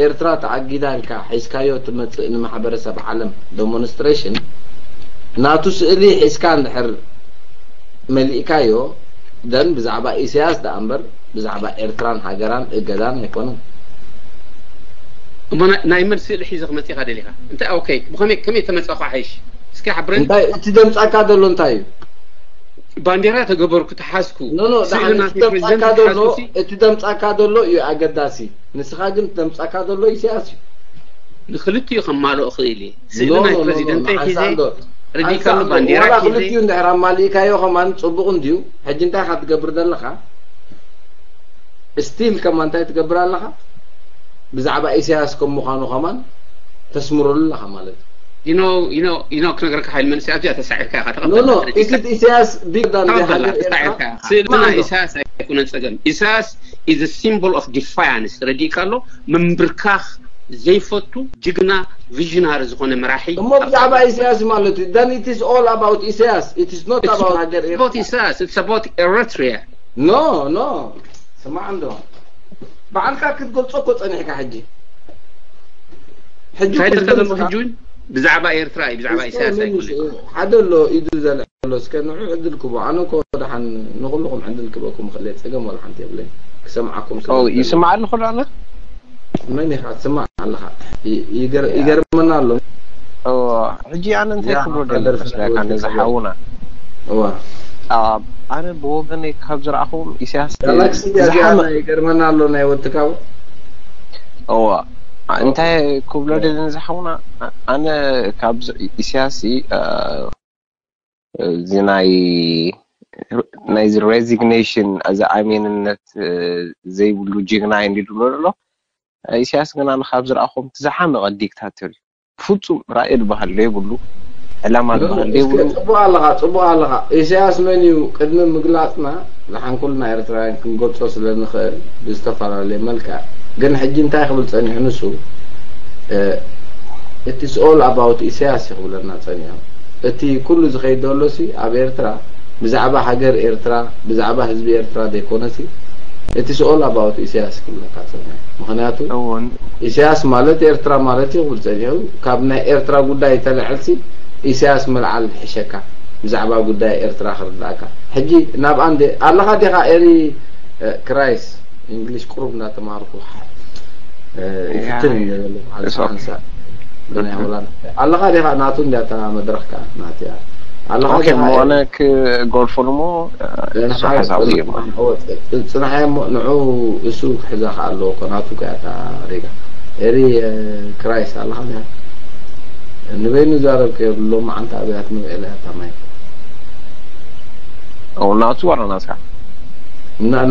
ኤርትራ ተኣጊዳ ኢልካ ሒዝካዮ ትመፅእ ንማሕበረሰብ ዓለም demonstration ናቱ ስእሊ ሒዝካ እንድሕር መሊእካዮ then ብዛዕባ ኢሳያስ ደኣ እምበር ብዛዕባ ኤርትራን ሃገራን እገዳን ኣይኮነን እሞ ናይ- ናይ መን ስእሊ ሒዘ ክመፅእ ኢኻ ደሊኻ እንታይ ኦኬ ብኸመይ ከመይ ተመፀእኳ ሓይሽ እስኪ ሓብረን እንታይ እቲ ደምፃካ ዘሎ እንታይ እዩ ባንዴራ ተገበርኩ ተሓዝኩ ኖ ኖ ስእሊ ደሓን ናተይ እቲ ደምፃካ ፕሬዚደንት ዘሎ ተሓዝኩ ሲ እቲ ደምፃካ ዘሎ እዩ ኣገዳሲ ንስኻ ግን እቲ ደምፃካ ዘሎ ኢሳያስ እዩ ንክልቲኡ ከማልኦ ክእል እየ ስእሊ ኖ ናይ ኖ ኖ ፕሬዚደንተይ ሒዘ ሓንሳእ ዶ ረዲካሉ ሓንሳእ ዶ ባንዴራ ዋላ ሒዘ ክልቲኡ እንድሕር ኣማሊእካዮ ከማን ፅቡቕ እንድዩ ሕጂ እንታይ ኢኻ ትገብር ዘለኻ ስቲል ከማን እንታይ ትገብር ኣለኻ ብዛዕባ ኢሳያስ ከም ምዃኑ ከማን ተስምረሉ ኣለኻ ማለት እዩ you know you know you know ክነግረካ ሓይል መንስያ ኣብዚኣ ተሳዒርካ ኢኻ ኖ ኖ ተቐበል ኢትት ኢሳያስ ቢግ ዳን ተቐበላ ሃገር ኤርትራ ተሳዒርካ ስእሊ ናይ ኢሳያስ ኣይኮነን ፀገም ኢሳያስ is a symbol of defiance ረዲእካ ኣሎ ምንብርካኽ ዘይፈቱ ጅግና ቪዥናሪ ዝኾነ መራሒ እሞ ብዛዕባ ኢሳያስ ማለት እዩ then it is all about ኢሳያስ it is not about ሃገር It's ኤርትራ about ኢሳያስ it's about Eritrea ኖ ኖ ስማዕ እንዶ ባዕልካ ክትገልጾ እኮ ጸኒሕካ ሕጂ ሕጂ እንታይ እኮ ደልካ ዘሎ ዝገልጽካ- ሕጂ እውን ብዛዕባ ኤርትራ እዩ ብዛዕባ እስከ ኢሳያስ ምን- ኣይኮነን ሓደ ኣሎ ኢዱ ዘልዐሎ እስከ ንዑ ዕድል ክቦ ኣነ እኮ ደሓን ንኩልኹም ዕድል ክበኩም ክእል ጸገም ወላ ሓንቲ የብለይ ክሰምዓኩም ስለ ኦ ዝደሊ። ይስማዕ ኣለኹ ዶ ኣነ መን ኢኻ ትስማዕ ኣለኻ ይ- ይገር- ይገርመና ኣሎ ኦ፣ ሕጂ ኣነ እንታይ ያ፣ ክብሎ ደርፊ ደሊ መስለካ ናይ ነዚ ወዲ ሓውና እዋ ኣ፣ ኣነ ብወገነይ ካብ ዝረኣኹዎም ኢሳያስ ጋላክሲ እዚኣ ዝሓመ ይገርመና ኣሎ ናይ ወትካው እዋ እንታይ ክብሎ ደሊ ነዚ ሓውና ኣነ ካብ ዝ- ኢሳያስ እ፣ እዚ ናይ ናይዚ ሬዚግኔሽን እዚ ኣሜንነት እ፣ ዘይብሉ ጅግና እዩ እንዲ ዝብሎ ዘሎ ኢሳያስ ግና ንካብ ዝረኣኹም እቲ ዝሓመቐ ዲክታተር እዩ ፍጹም ራእይ ዝበሃል ዘይብሉ ዕላማ ዝበሃል እስከ ዘይብሉ ጽቡቅ ኣለኻ ጽቡቅ ኣለኻ ኢሳያስ መን እዩ ቅድሚ ምግላፅና ዝሓንኩልና ኤርትራውያን ክንገልጾ ስለ ንኽእል ብዝተፈላለየ መልክዕ ግን ሕጂ እንታይ ክብል ጸኒሑ ንሱ it's all about ኢሳያስ እዩ ክብለና ጸኒሑ እቲ ኩሉ ዝኸይድ ዘሎ ሲ ኣብ ኤርትራ ብዛዕባ ሃገር ኤርትራ ብዛዕባ ህዝቢ ኤርትራ ዘይኮነ ሲ it's all about ኢሳያስ ክብለካ ጸኒሑ ምክንያቱ እውን ኢሳያስ ማለት ኤርትራ ማለት እዩ ክብል ጸኒሑ ካብ ናይ ኤርትራ ጉዳይ ተልዕልሲ ኢሳያስ ምልዓል ሕሸካ ብዛዕባ ጉዳይ ኤርትራ ክርዳእካ ሕጂ ናብ ኣንድ ኣለኻ ዲኻ ኤሪ ክራይስ እንግሊሽ ቁሩብ እናተማርኩ ይፍትን እየ ዘለኹ ሓንሳ ሓንሳ ብናይ ሆላንድ ኣለኻ ዲኻ ናቱ እንዲያ እታ መድረኽ ከኣ ናትያ ኣለኻ ኦኬ ዲኻ መሆነ ክጎልፎ ድሞ ሓሳብ እዩ ጽናሓ እሞ ንዑ እሱ ክሕዛ ከኣ ኣለዎ እኮ ናቱ ከኣ እታ ሪጋ ኤሪ ክራይስ ኣለኻ ዲኻ ንበይኑ ዛረብ ከየብሉ ሎሚ ዓንታ ኣብያት ንውዕል እያ እታ ማይ ኦ ናቱ ዋላ ናትካ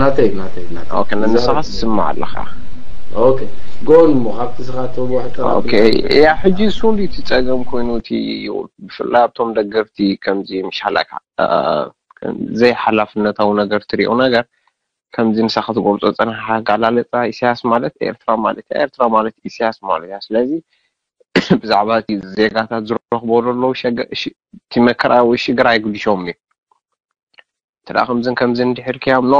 ናተይ ናተይ ናተይ ኦኬ ንስኻ ትስማዕ ኣለኻ ኦኬ ጎን እሞ ካብቲ ስኻ ትህቦ ሕቶ ኦኬ ያ ሕጂ እሱ እንዲ እቲ ጸገም ኮይኑ እቲ ብፍላይ ኣብቶም ደገፍቲ ከምዚ ምሻላካ ዘይሓላፍነታዊ ነገር ትሪኦ ነገር ከምዚ ንሳ ክትገልጾ ጸናሕካ ኣገላልጻ ኢሳያስ ማለት ኤርትራ ማለት እያ ኤርትራ ማለት ኢሳያስ ማለት እያ ስለዚ ብዛዕባ እቲ ዜጋታት ዝረኽቦ ዘለዉ እቲ መከራ ወይ ሽግር ኣይግድሾምን እዩ እንተ ከምዝን ከምዝን እንድሕር ክያም ኖ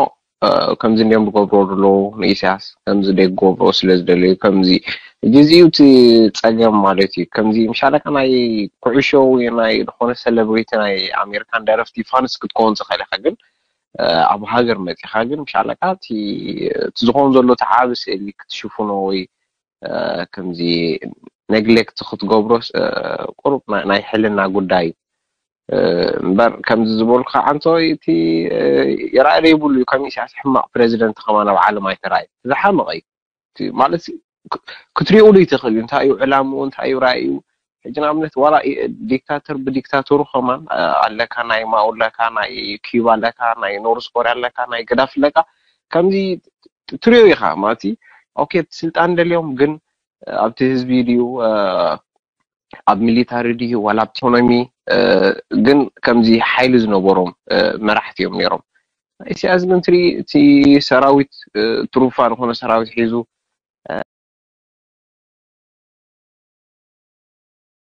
ከምዚ እንዲዮም ዝገብሮ ዘለዉ ንኢሳያስ ከምዚ ደይክገብሮ ስለ ዝደለዩ ከምዚ ሕጂ እዚዩ እቲ ጸገም ማለት እዩ ከምዚ ምሻለካ ናይ ኩዕሾ ወይ ናይ ዝኾነ ሰለብሪቲ ናይ ኣሜሪካን ደረፍቲ ፋንስ ክትከውን ዝኽእል ኢኻ ግን ኣብ ሃገር መፂኻ ግን ምሻለካ እቲ ዝኸውን ዘሎ ተዓቢ ስእሊ ክትሽፍኖ ወይ ከምዚ ነግሌክት ክትገብሮ ቁሩብ ናይ ሕልና ጉዳይ እዩ እምበር ከምዚ ዝበልኩ ከዓ እንተ እቲ ይረኣይ ዘይብሉ እዩ ከም ኢሳያስ ሕማቕ ፕሬዚደንት ከማን ኣብ ዓለም ኣይተራእየ ዝሓመቐ እዩ ማለት ክትሪኦ ዘይትኽእል እዩ እንታይ እዩ ዕላምኡ እንታይ እዩ ራእዩ ሕጂ ንኣብነት ዋላ ዲክታተር ብዲክታተሩ ከማን ኣለካ፣ ናይ ማኡ ኣለካ፣ ናይ ኪዩባ ኣለካ፣ ናይ ኖርስ ኮርያ ኣለካ፣ ናይ ገዳፊ ኣለካ። ከምዚ ትሪኦ ኢኻ ማለት እዩ። ኦኬ፣ እቲ ስልጣን ደልዮም ግን ኣብቲ ህዝቢ ድዩ ኣብ ሚሊታሪ ድዩ ዋላ ኣብ ኢኮኖሚ ግን ከምዚ ሓይሊ ዝነበሮም መራሕቲ እዮም ነይሮም። ኢሳያስ ግን ትሪ እቲ ሰራዊት ትሩፋ ዝኾነ ሰራዊት ሒዙ